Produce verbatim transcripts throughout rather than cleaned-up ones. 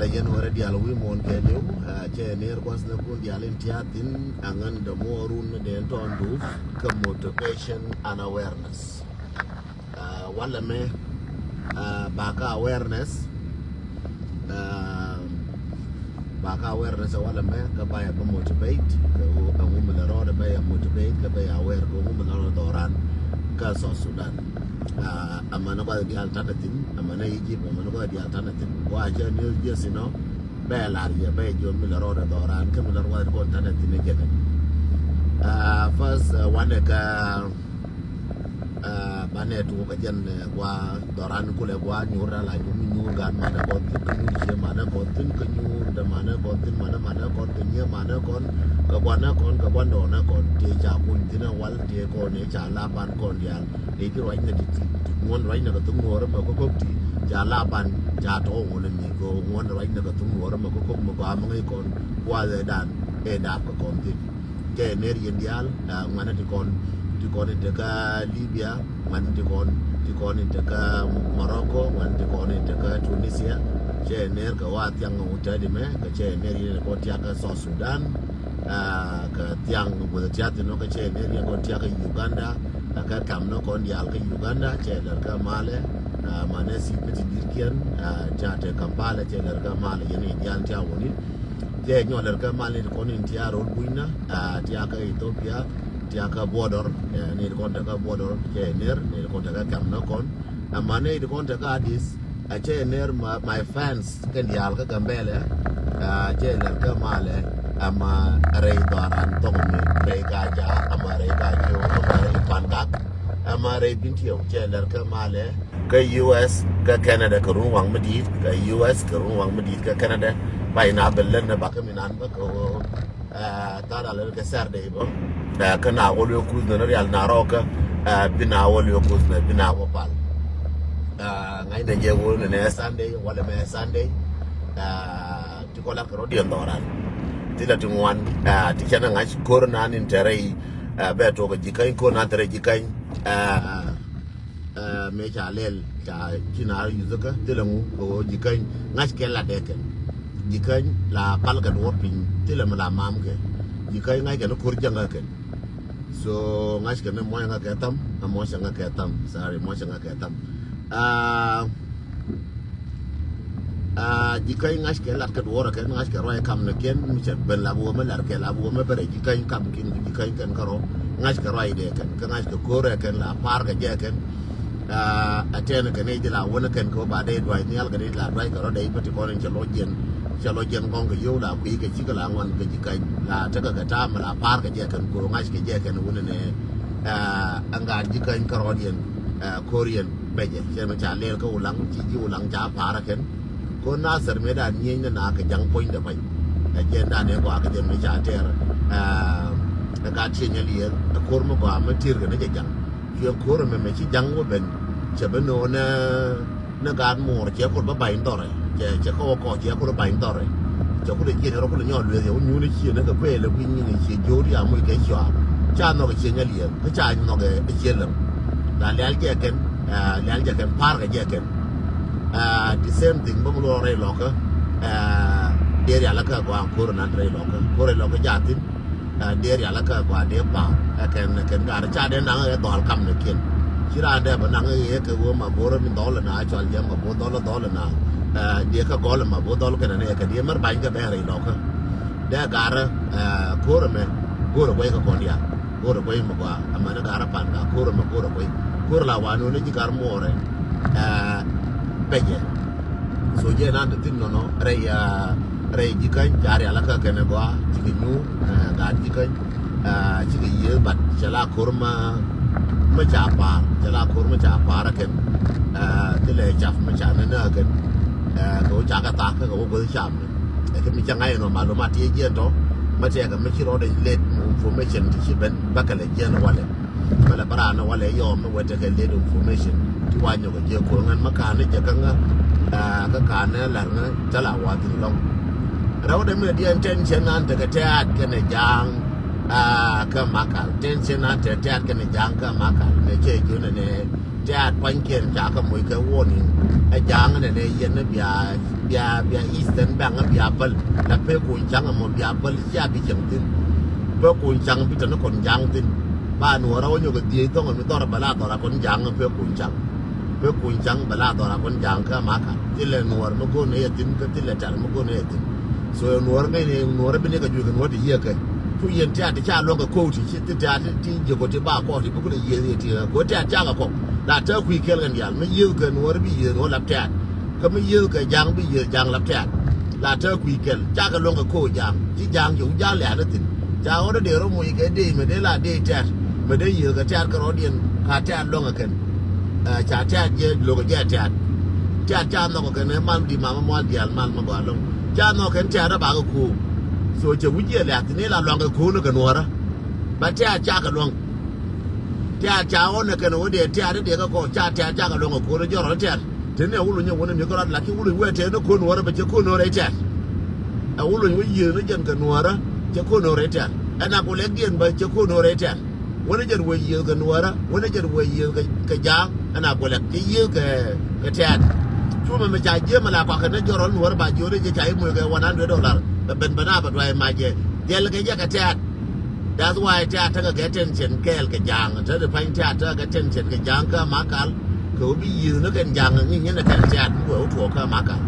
Yɛn wärä diaal wi̱i̱ muɔ̱ɔ̱n kɛɛliw, cɛ ner gua̱th ni kun diaal in tia̱a̱ thi̱n, aŋän dämuɔɔrun ni dee tɔɔn dup kä motivation and awareness. Walɛ mɛ, bakä awareness, bakä awareness walɛ mɛ kä bayɛ bä motivate kɛ ŋu mi lɛ rɔɔdɛ bä yɛ motivate kɛ bä yɛ aware kɛ ŋu mi lɛ rɔɔdɛ dhɔran kä South Sudan. Amäni gua̱th diaal tanɛ thi̱n, amäni Egypt, amäni gua̱th diaal tanɛ thi̱n. Wa cɛ news jɛ thin ɔ, bɛ lar yɛ bɛ jiɔ mi lɛ rɔɔdɛ dhɔran kä mi lɛ rɔɔdɛ kɔn tanɛ thi̱n ɛ jɛ kɛ. First, wanɛ kä banɛ tuɔk kä jɛn, gua dhɔran kulɛ gua nyuur da la nyuur mi nyuur gan manɛ kɔn thi̱n kä nyuur cie manɛ kɔn thi̱n kä nyuur da manɛ kɔn thi̱n manɛ manɛ kɔn kä nyie manɛ kɔn kä guanɛ kɔn kä guandɔɔnɛ kɔn ti ca kuny thi̱n ɛ wal ti kɔn ɛ ca la ban kɔn diaal. Ti ti ruacnɛ ti ti ŋuɔn ruacnɛ kɛ thuk nuɔɔrɛ mɛ kä kɔk ti ca la ban ca tɔɔ ŋuɔn ɛ mi kɛ ŋuɔn ruacnɛ kɛ thuk nuɔɔrɛ mɛ kä kɔk mɛ gɔaa mɛ ŋäc kɔn guathɛ dan ɛ dap kɛ kɔn thi̱n. Cɛ ner yɛn diaal, ŋuanɛ ti kɔn ti kɔn in tekä Libya, ŋuanɛ ti kɔn ti kɔn in tekä Morocco, ŋuanɛ ti kɔn in tekä Tunisia. Cɛ ner kɛ wa thiaŋ wutɛ di mɛ kɛ cɛ ner yɛn kɔn tiakä South Sudan. Kɛ thiaŋ guth tiath ti nɔ kɛ cɛ ner yɛn kɔn tiakä Uganda. Kɛ kam nɔ kɔn diaal kä Uganda cɛ lɛr kä malɛ. Manɛ si mi ti dirkiɛn, ca te Kampala cɛ lɛr kä malɛ yɛn in diaal tia wuni. Cɛ nyɔl lɛr kä mal ni ti kɔn in tia rol bunyna, tia kä Ethiopia, tia kä border, ni ti kɔn tia kä border cɛ ner ni ti kɔn tia kä kam nɔ kɔn. Ama ni ti kɔn tia kä Addis, a cɛ ner ma my fans kɛn diaal kä Gambɛlɛ. Cɛ lɛr kä malɛ ama rɛy dhɔran thɔk mi rɛy gaja ama rɛy gajo ama rɛy pangak ama rɛy bintiɛw cɛ lɛr kä malɛ. Kä U S kä Canada kɛ run waŋ mi di̱i̱t kä U S kɛ run waŋ mi di̱i̱t kä Canada. Ba ina bɛ lät ni ba kä mi nan bä kɛ ɣöö tha̱a̱r alɛ kɛ Saturday bä. Kä na wä luee kuth ni rial na rɔɔkä bi na wä luee kuth ni bi na wä pal. Ŋa̱cnɛ jɛ wä ni nɛ Sunday walɛ mɛ Sunday. Ti kɔ lat kɛ rɔ diɛn dhɔran ti la ti ŋuan ti cɛn ŋa̱c ko̱r nan in tɛrɛ i̱ bɛ tuɔk ji̱ käny ko̱r nan tɛrɛ ji̱ käny. Mëë ca lɛl ca ci na yuth kä thilɛ ŋu kɛ ɣöö ji̱ käny ŋa̱c kɛ lat dee kɛn. Ji̱ käny la pal kɛ duɔ̱ɔ̱r piny thilɛ mi la mam kɛ ji̱ käny ŋa̱c kɛn ko̱r jäŋ kä kɛn. So ŋa̱c kɛn muɔc ŋa̱ kɛ tham a muɔc ŋa̱ kɛ tham sorry muɔc ŋa̱ kɛ tham. Ji̱ käny ŋa̱c kɛ lat kɛ duɔ̱ɔ̱r kɛn ŋa̱c kɛ ruac kam ni kiɛn mi cɛ ben la bi wä mi lat kɛ la bi wä mi bɛ rɛy ji̱ käny kam kin ji̱ käny kɛn kärɔ. Ŋa̱c kɛ ruac dee kɛn kä ŋa̱c kɛ ko̱r ɛ kɛn la par kɛ jɛ kɛn. A tɛn kɛ ni ji̱ la wä ni kɛn kɛ wä ba dee duac nhial kɛ ni la duac kɛ rɔ dee bä ti kɔn in cɛ lɔ jiɛn cɛ lɔ jiɛn gɔŋ kɛ yio̱w la kui̱ kɛ cikɛ la ŋuan kɛ ji̱ käny la tekɛ kɛ ta̱a̱ mi la par kɛ jɛ kɛn ko̱r ŋa̱c kɛ jɛ kɛn wä ni nɛ. Ɛn gaat ji̱ käny kärɔɔdiɛn ko̱riɛn bɛcɛ cɛ mi ca lɛɛl kä Ulaŋ ci ji̱ Ulaŋ ca pa̱a̱r ɛ kɛn. Ko̱r Nathɛr mëë dan nyieny ni na kɛ ja̱ŋ puɔ̱nydɛ pa̱ny. Ɛ jɛn dan ɛ gɔaa kɛ jɛ mi ca tɛɛr ɛ gaat cieny ɛ liɛɛl ɛ ko̱r mi gɔaa mi ti̱r kɛ ni jɛ ja̱ŋ. Cuɛ ko̱r ɛmɛ mɛ ci ja̱ŋ wä ben cɛ bi no̱o̱nɛ. Ni gaat muɔɔr cɛ kul bä ba̱ny dhɔrɛ cɛ cɛ kä wä kɔ cɛ kul bä ba̱ny dhɔrɛ. Cɛ kul jiɛn rɔ kul nyɔɔl lueth yɛ wä nyuun ciën kɛ kuëël ɛ kui̱ nyin cië jo̱o̱r ya muc kɛ cua. Ca nhɔk cië nyɛ liɛl kä ca nhɔk ɛ cië läŋ. La lial jɛ kɛn lial jɛ kɛn pa̱a̱r kɛ jɛ kɛn. The same thing bä mi luɔk rɛy lɔkä. Diɛɛr yalä kä gɔaa ko̱r nan rɛy lɔkä ko̱r rɛy lɔkä jathin. Diɛɛr yalä kä gɔaa diɛ pa̱a̱r ɛ kɛn ɛ kɛn gaar ca dee naŋ ɛ dhɔl kam ni kiɛn. Ci raan dee bä naŋ ɛ kɛ ɣöö ma bo̱r mi dhɔl na cɔl jɛ ma bo̱r dhɔl dhɔl na. Diɛ kä gɔl ma bo̱r dhɔl kɛn ɛ kɛ diɛ mɛr ba̱ny kɛ bɛɛr ilɔkä. Dee gaar ko̱r ɛmɛ go̱r ɛ guɛy kɛ kɔn diaal go̱r ɛ guɛy mi gɔaa ɛmɛn ɛ gaar ɛ pan ka ko̱r ɛmɛ go̱r ɛ guɛy. Ko̱r la wan wun ɛ ji̱ gaar muɔɔrɛ. Bɛcɛ. So jɛ nan ti thin nɔnɔ rɛy rɛy ji̱ käny ca rial kä kɛn ɛ gɔaa cikɛ nyuur. Gaat ji̱ käny cikɛ yiëë bat cɛ la ko̱r ma ma ca pa̱a̱r cɛ la ko̱r ma ca pa̱a̱r ɛ kɛn. Thilɛ cap ma ca nä nä kɛn kɛ wä ca kɛ thak kä kɛ wä guäth cap ni. Ɛ kɛ mi ca ŋa̱c ɛn ɔ malum a tiee jiɛn tɔ ma tiɛɛkɛ mi ci rɔɔdɛ late information ti ci ben bäkɛ lɛ jiɛn walɛ. Bä lɛ bä raan ni walɛ yɔɔm ni wet tekɛ late information ti wa nyɔkɛ jiɛ ko̱r ŋän ma ka̱n ni jɛ kä ŋä. Kä ka̱n ni la̱r ŋä thilɛ a wa thi̱n lɔ̱ŋ. Rɛwdɛ mi diɛn tɛn cɛ nan tekɛ tɛ̈t kɛnɛ ja̱a̱ŋ. Kä makal tɛn cɛ nan tekɛ tɛ̈t kɛnɛ ja̱a̱ŋ kä makal mɛ cɛ jiön ɛnɛ. Tɛ̈t pua̱nykiɛn ca kɛ moc kɛ warning. Ɛ ja̱a̱ŋ nɛnɛ yɛn ni bia, bia, bia Eastern Bank bia päl. La pek kuny ca̱ŋ ɛmɔ bia päl cia bi cieŋ thi̱n. Pek kuny ca̱ŋ bi te ni kɔn ja̱a̱ŋ thi̱n. Ba Nuɔ̱ɔ̱rä wä nyɔk ɛ dhiec thɔ̱ŋ ɛmi dhɔr bɛ la dhɔr a kɔn ja̱a̱ŋ pek kuny ca̱ŋ. Pek kuny ca̱ŋ bɛ la dhɔr a kɔn ja̱a̱ŋ kä Makal. Thilɛ Nuɔ̱ɔ̱r mi go̱o̱r ni yɛ thi̱n kä thilɛ Tɛ̈t mi go̱o̱r ni yɛ thi̱n. So Nuɔ̱ɔ̱r ŋäcni Nuɔ̱ɔ̱r bi ni kɛ juec kɛ Nuɔ̱ɔ̱r ti yiëëkɛ. Cu yɛn Tɛ̈t ti ca luäŋ kɛ ko̱o̱k ti ci ti Tɛ̈t ti jiɛk kɔ ti ba kɔk ti bi kulɛ yiëë ti ɣä kɛ ɣöö Tɛ̈t cakɛ kɔk. La te kui̱ kɛl kɛn diaal mi yiëëkɛ Nuɔ̱ɔ̱r bi yiëë Nuɔ̱ɔ̱r lap Tɛ̈t. Kä mi yiëëkɛ ja̱a̱ŋ bi yiëë ja̱a̱ŋ lap Tɛ̈t. La te kui̱ kɛl cakɛ luäŋ kɛ ko̱o̱k ja̱a̱ŋ ci ja̱a̱ŋ ci wä ja̱a̱ŋ lɛ̈ɛ̈n ni thi̱n. Ca ɣɔ̱t dee rɔ moc kɛ dee mɛ dee la dee Tɛ̈t mɛ dee yiëëkɛ Tɛ̈t kɛ rɔ̱diɛn ka Tɛ̈t luäŋ kɛ kɛn. Ɛ, ca Tɛ̈t jɛ lo̱kɛ jɛ Tɛ̈t. Tɛ̈t ca nhɔk kɛ kɛn ɛ mal di mama mual diaal mal ma gɔaa lo̱ŋ. Ca nhɔk kɛn Tɛ̈t ɛ bakɛ ko̱o̱k. So cɛ wi̱c yɛ lɛ̈k thi̱n ila luaŋ kɛ ko̱o̱n kɛ Nuɔ̱ɔ̱rä. Bä Tɛ̈t cakɛ luäŋ. Tɛ̈t ca ɣɔn ɛ kɛn ɣöö dee Tɛ̈t ɛ dee kɛ kɔn ca Tɛ̈t cakɛ luäŋ kɛ ko̱o̱n ɛ jɔrɔ Tɛ̈t. Te ni ɛ Wuluny ɛ wun ɛ mi kɛ rɔt lakin Wuluny wee te ni ko̱o̱n Nuɔ̱ɔ̱rä bɛ cɛ ko̱o̱n Nuɔ̱ɔ̱rä ɛ Tɛ̈t. Ɛ Wuluny wä yiëë ni jɛn kɛ Nuɔ̱ɔ̱rä cɛ ko̱o̱n Nuɔ̱ɔ̱rä ɛ Tɛ̈t. Ɛn a ku lɛk diɛn bä cɛ ko̱o̱n Nuɔ̱ɔ̱rä ɛ Tɛ̈t. Wänä jɛn wee yiëëth kɛ Nuɔ̱ɔ̱rä, wänä jɛn wee yiëëth kɛ, kɛ Ja̱a̱ŋ, ɛn a guɛlɛk, cɛ yiëëth kɛ, kɛ Tɛ̈t. Cumɛ mi ca jiämɛ la kɔakɛ ni jɔrɔl Nuɔ̱ɔ̱rä ba jiöl i̱ jɛ ca i̱ muëëkɛ one hundred dollar. Bɛ ben ben a bɛ duay macɛ. Jɛl kɛ jɛ kɛ Tɛ̈t. That's why Tɛ̈t tekɛ kɛ tension kɛɛl kɛ Ja̱a̱ŋ. Te di pa̱ny Tɛ̈t tekɛ kɛ tension kɛ Ja̱a̱ŋ kä Makal. Kɛ ɣöö bi yiëëth ni kɛn Ja̱a̱ŋ ŋi̱n nyɛn ɛ kɛn Tɛ̈t mi wee wä tuɔɔk kä Makal.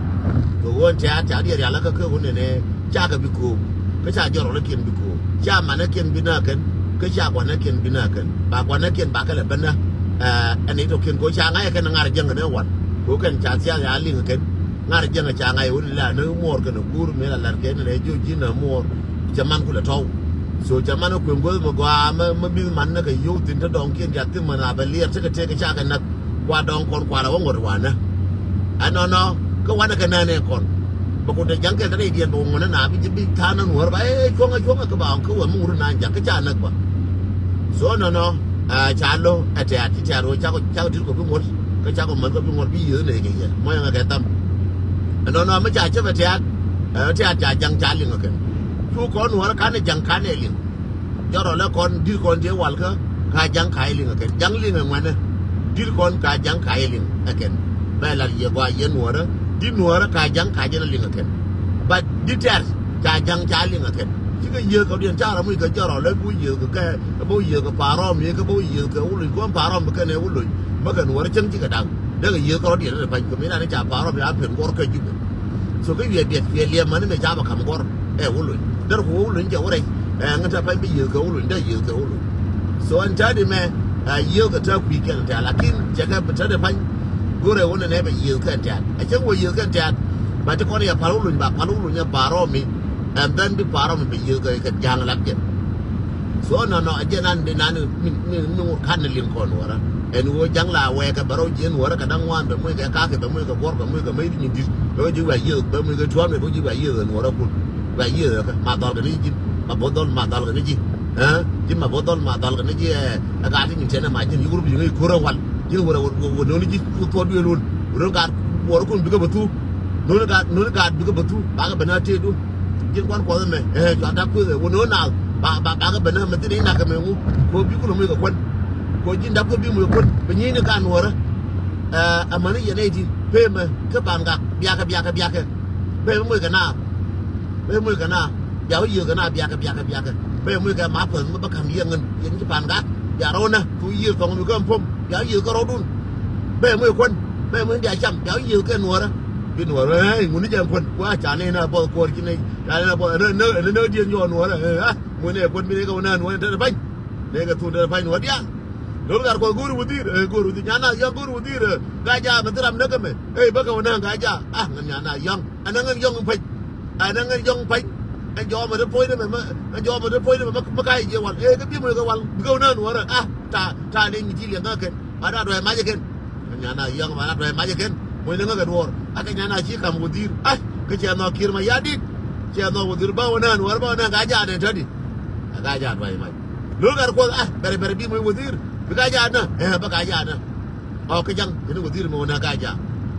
Kɛ ɣöö ɛn Tɛ̈t ca diɛɛr rial kä kɛ ɣöö nɛnɛ. Cakɛ bi ko̱o̱k. Kä ca jɔrɔl kiɛn bi ko̱o̱k. Ca manɛ kiɛn bi nä kɛn. Kä ca guanɛ kiɛn bi nä kɛn. Ba guanɛ kiɛn ba kɛ lɛ bä nä. Ɛ, ɛn i̱ tɔ kiɛn kɛ ɣöö ca ŋa̱c ɛ kɛn ŋa̱r jiäŋ kɛ ni wal. Kɛ ɣöö kɛn ca thiath ya liŋ kɛn. Ŋa̱r jiäŋ ca ŋa̱c ɛ wun la ni muɔɔr kɛn ɛ guur mëë la la̱r kɛn ni lɛ jiök ji̱n ɛ muɔɔr. Cɛ man kulɛ tɔw. So cɛ man ɛ kueŋ guäth mi gɔaa mɛ, mɛ mi̱th man ni kɛ yio̱w thi̱n te dɔŋ kiɛn diath thi̱n mɛ na bɛ liɛr tekɛ tekɛ cakɛ näk. Kua dɔŋ kɔn kua la wä ŋot wanɛ. Ɛnɔnɔ kä wanɛ kɛ nɛnɛ kɔn. Bɛ ku te ja̱ŋ kɛl te rɛydiɛn bɛ wä ŋot nɛ na bi ji̱ bi tha̱a̱n nän wär ba ɛ cuɔ̱ŋɛ cuɔ̱ŋɛ kä ba ɔŋ kä wä mi ŋot nɛ ja̱ŋ kä ca näk ba. So ɛnɔnɔ ɛ ca lo̱ ɛ Tɛ̈t ci Tɛ̈t wä cakɔ cakɔ di̱t kɔ bi ŋot kä cakɔ män kɔ bi ŋot bi yiëë nɛ kɛ yɛ mɔyɛ ŋɛ kɛ tham. Ɛnɔnɔ mi ca cä bɛ Tɛ̈t ɛ Tɛ̈t ca ja̱ŋ ca liŋ ɛ kɛn. Cu kɔn wär kanɛ ja̱ŋ kanɛ liŋ. Jɔrɔ lɛ kɔn di̱t kɔn tëë walkä ka ja̱ŋ ka jɛ liŋ ɛ kɛn. Ja̱ŋ liŋ ɛ ŋuɛnɛ. Di̱t kɔn ka ja̱ŋ ka jɛ liŋ ɛ kɛn. Bɛ lat yɛ gɔaa yɛ Nuɔ̱ɔ̱rä. Di̱t Nuɔ̱ɔ̱rä ka ja̱ŋ ka jɛ liŋ ɛ kɛn. But di̱t Tɛ̈t ca ja̱ŋ ca liŋ ɛ kɛn. Cikɛ yiëë kɛ diɛn ca rɔ muc kɛ jɔrɔ lɛ bi wä yiëë kɛ kɛ bä wä yiëë kɛ Parɔm yɛ kɛ bä wä yiëë kɛ Wuluny kɔn Parɔm bi kɛn ɛ Wuluny. Bä kɛ Nuɔ̱ɔ̱rä cäŋ cikɛ da̱ŋ. Dee kɛ yiëë kɛ rɔ diɛn rɛ pa̱ny kɛ mi nan ca Parɔm ya pen guɔr kɛ Jubɛ. So kä yuɛ biɛt kuɛ liɛm mani mɛ ca bɛ kam gɔr ɛ Wuluny. Dɛr ku Wuluny jɛ wurɛ ɛ ŋä tɛ pɛn bi yiëëth kɛ Wuluny dɛ yiëëth kɛ Wuluny. So ɛn tɛ di mɛ ɛ yiëëth kɛ tɛ kui̱ kɛn tɛ lakin cɛ kɛ tɛ di pɛn. Go̱rɛ wunɛ nɛ bɛ yiëëth kɛn tɛ a cɛ wä yiëëth kɛn tɛ a. Ba ti kɔn yɛ pal Wuluny ba pal Wuluny ɛ Parɔm mi. And then bi Parɔm mi bɛ yiëëth kɛ Ja̱a̱ŋ lak jɛ. So nɔnɔ a jɛ nan di nan mi mi mi ŋur kan ni liŋ kɔn wara. Ɛn wä ja̱ŋ la wɛɛkɛ bɛ rɔ jiɛn wara kɛ da̱ŋ wan bɛ muc kɛ kakɛ bɛ muc kɛ guɔr bɛ muc kɛ mec di nyin dit bɛ wä ji̱ wɛ yiëth bɛ muc kɛ tuam bɛ wä ji̱ wɛ yiëth ɛn wara kun. Wɛ yiëth kɛ ma dhɔl kɛ ni ji̱ ma bo̱ dhɔl ma dhɔl kɛ ni ji̱. Ɛ ji̱ ma bo̱ dhɔl ma dhɔl kɛ ni ji̱ ɛ ɛ gat ti nyin tɛn ɛ ma ji̱n yi wur bi ji̱ ŋäc kur ɛ wal ji̱n wurɛ wä no̱ni ji̱ ku thuɔt duël wun wä no̱ni gat wurɛ kun bikɛ bɛ thu. No̱ni gat no̱ni gat bikɛ bɛ thu bakɛ bɛ na tëë dun. Ji̱n kuan kuɔth ɛmɛ ɛ cuan dak kueth ɛ wä no̱ni naath ba ba bakɛ bɛ na mɛ thin inak ɛmɛ ŋu. Ko bi kun ɛ muc kɛ kuän. Ko ji̱n dak kueth bi muc kɛ kuän bɛ nyi̱i̱ni kan wurɛ. Ɛ amäni yɛn ɛ ti pemɛ kä ban gak biakɛ biakɛ biakɛ. Pemɛ muc kɛ naath. Pemɛ muc kɛ naath. Bia wä yiëëth kɛ naath biakɛ biakɛ biakɛ. Pemɛ muc kɛ ma päth mi bä ka̱m yieŋ ɛn yɛn ci pan gak. Bia rɔw nä ku yiëëth thɔŋ mi kä ɛm pom bia wä yiëëth kä rɔwdun. Pemɛ muc kuän. Pemɛ muc bia cam bia wä yiëëth kɛ Nuɔ̱ɔ̱rä. Bi Nuɔ̱ɔ̱rä ɛ ŋuni jɛ ɛm kuän wa ca ni na buɔth kuɔr ci ni ca ni na buɔth ɛn ni ni ni diɛn yɔɔ Nuɔ̱ɔ̱rä ɛ ŋuni ɛ kuän bi ni kɛ wä nä Nuɔ̱ɔ̱rä te te pa̱ny. Ni kɛ thun te te pa̱ny Nuɔ̱ɔ̱rä diaal. Lol gat kɔ go̱o̱r wä dhi̱i̱r ɛ go̱o̱r wä dhi̱i̱r nyan na yɔ̱ŋ go̱o̱r wä dhi̱i̱r ɛ. Ga ja mɛ thi ram näk ɛmɛ ɛ bä kɛ wä nä ga ja. Ah ŋän nyan na yɔ̱ŋ. Ɛn ɛ ŋän yɔ̱ŋ in pa̱ny. Ɛn ɛ ŋän yɔ̱ŋ in pa̱ny. Ɛn jɔɔmɛ te puɔ̱nydɛ mɛ mɛ ɛn jɔɔmɛ te puɔ̱nydɛ mɛ mɛ ka̱a̱c jɛ wal ɛ kä bi muc kɛ wal bi kɛ wä nään wä rɛ a. Ta ta leny mi ti liɛŋ kä kɛn ba da duay mac ɛ kɛn. Ɛn nyan a yɔ̱ŋ ba da duay mac ɛ kɛn muc ni ŋä kɛ duɔɔr a kɛ nyan a ci ka̱m wä dhi̱i̱r a. Kä cɛ nhɔk ki̱r ma ya di̱t cɛ nhɔk wä dhi̱i̱r ba wä nään wä rɛ ba wä nään ka jaat ɛn tädi. Ɛ ka jaat duay mac lo̱l gat kuɔth a bɛrɛ bɛrɛ bi muc wä dhi̱i̱r bi ka jaat nä ɛ bä ka jaat nä. Ɔ kä ja̱ŋ kɛn wä dhi̱r mɛ wä na ka ja̱.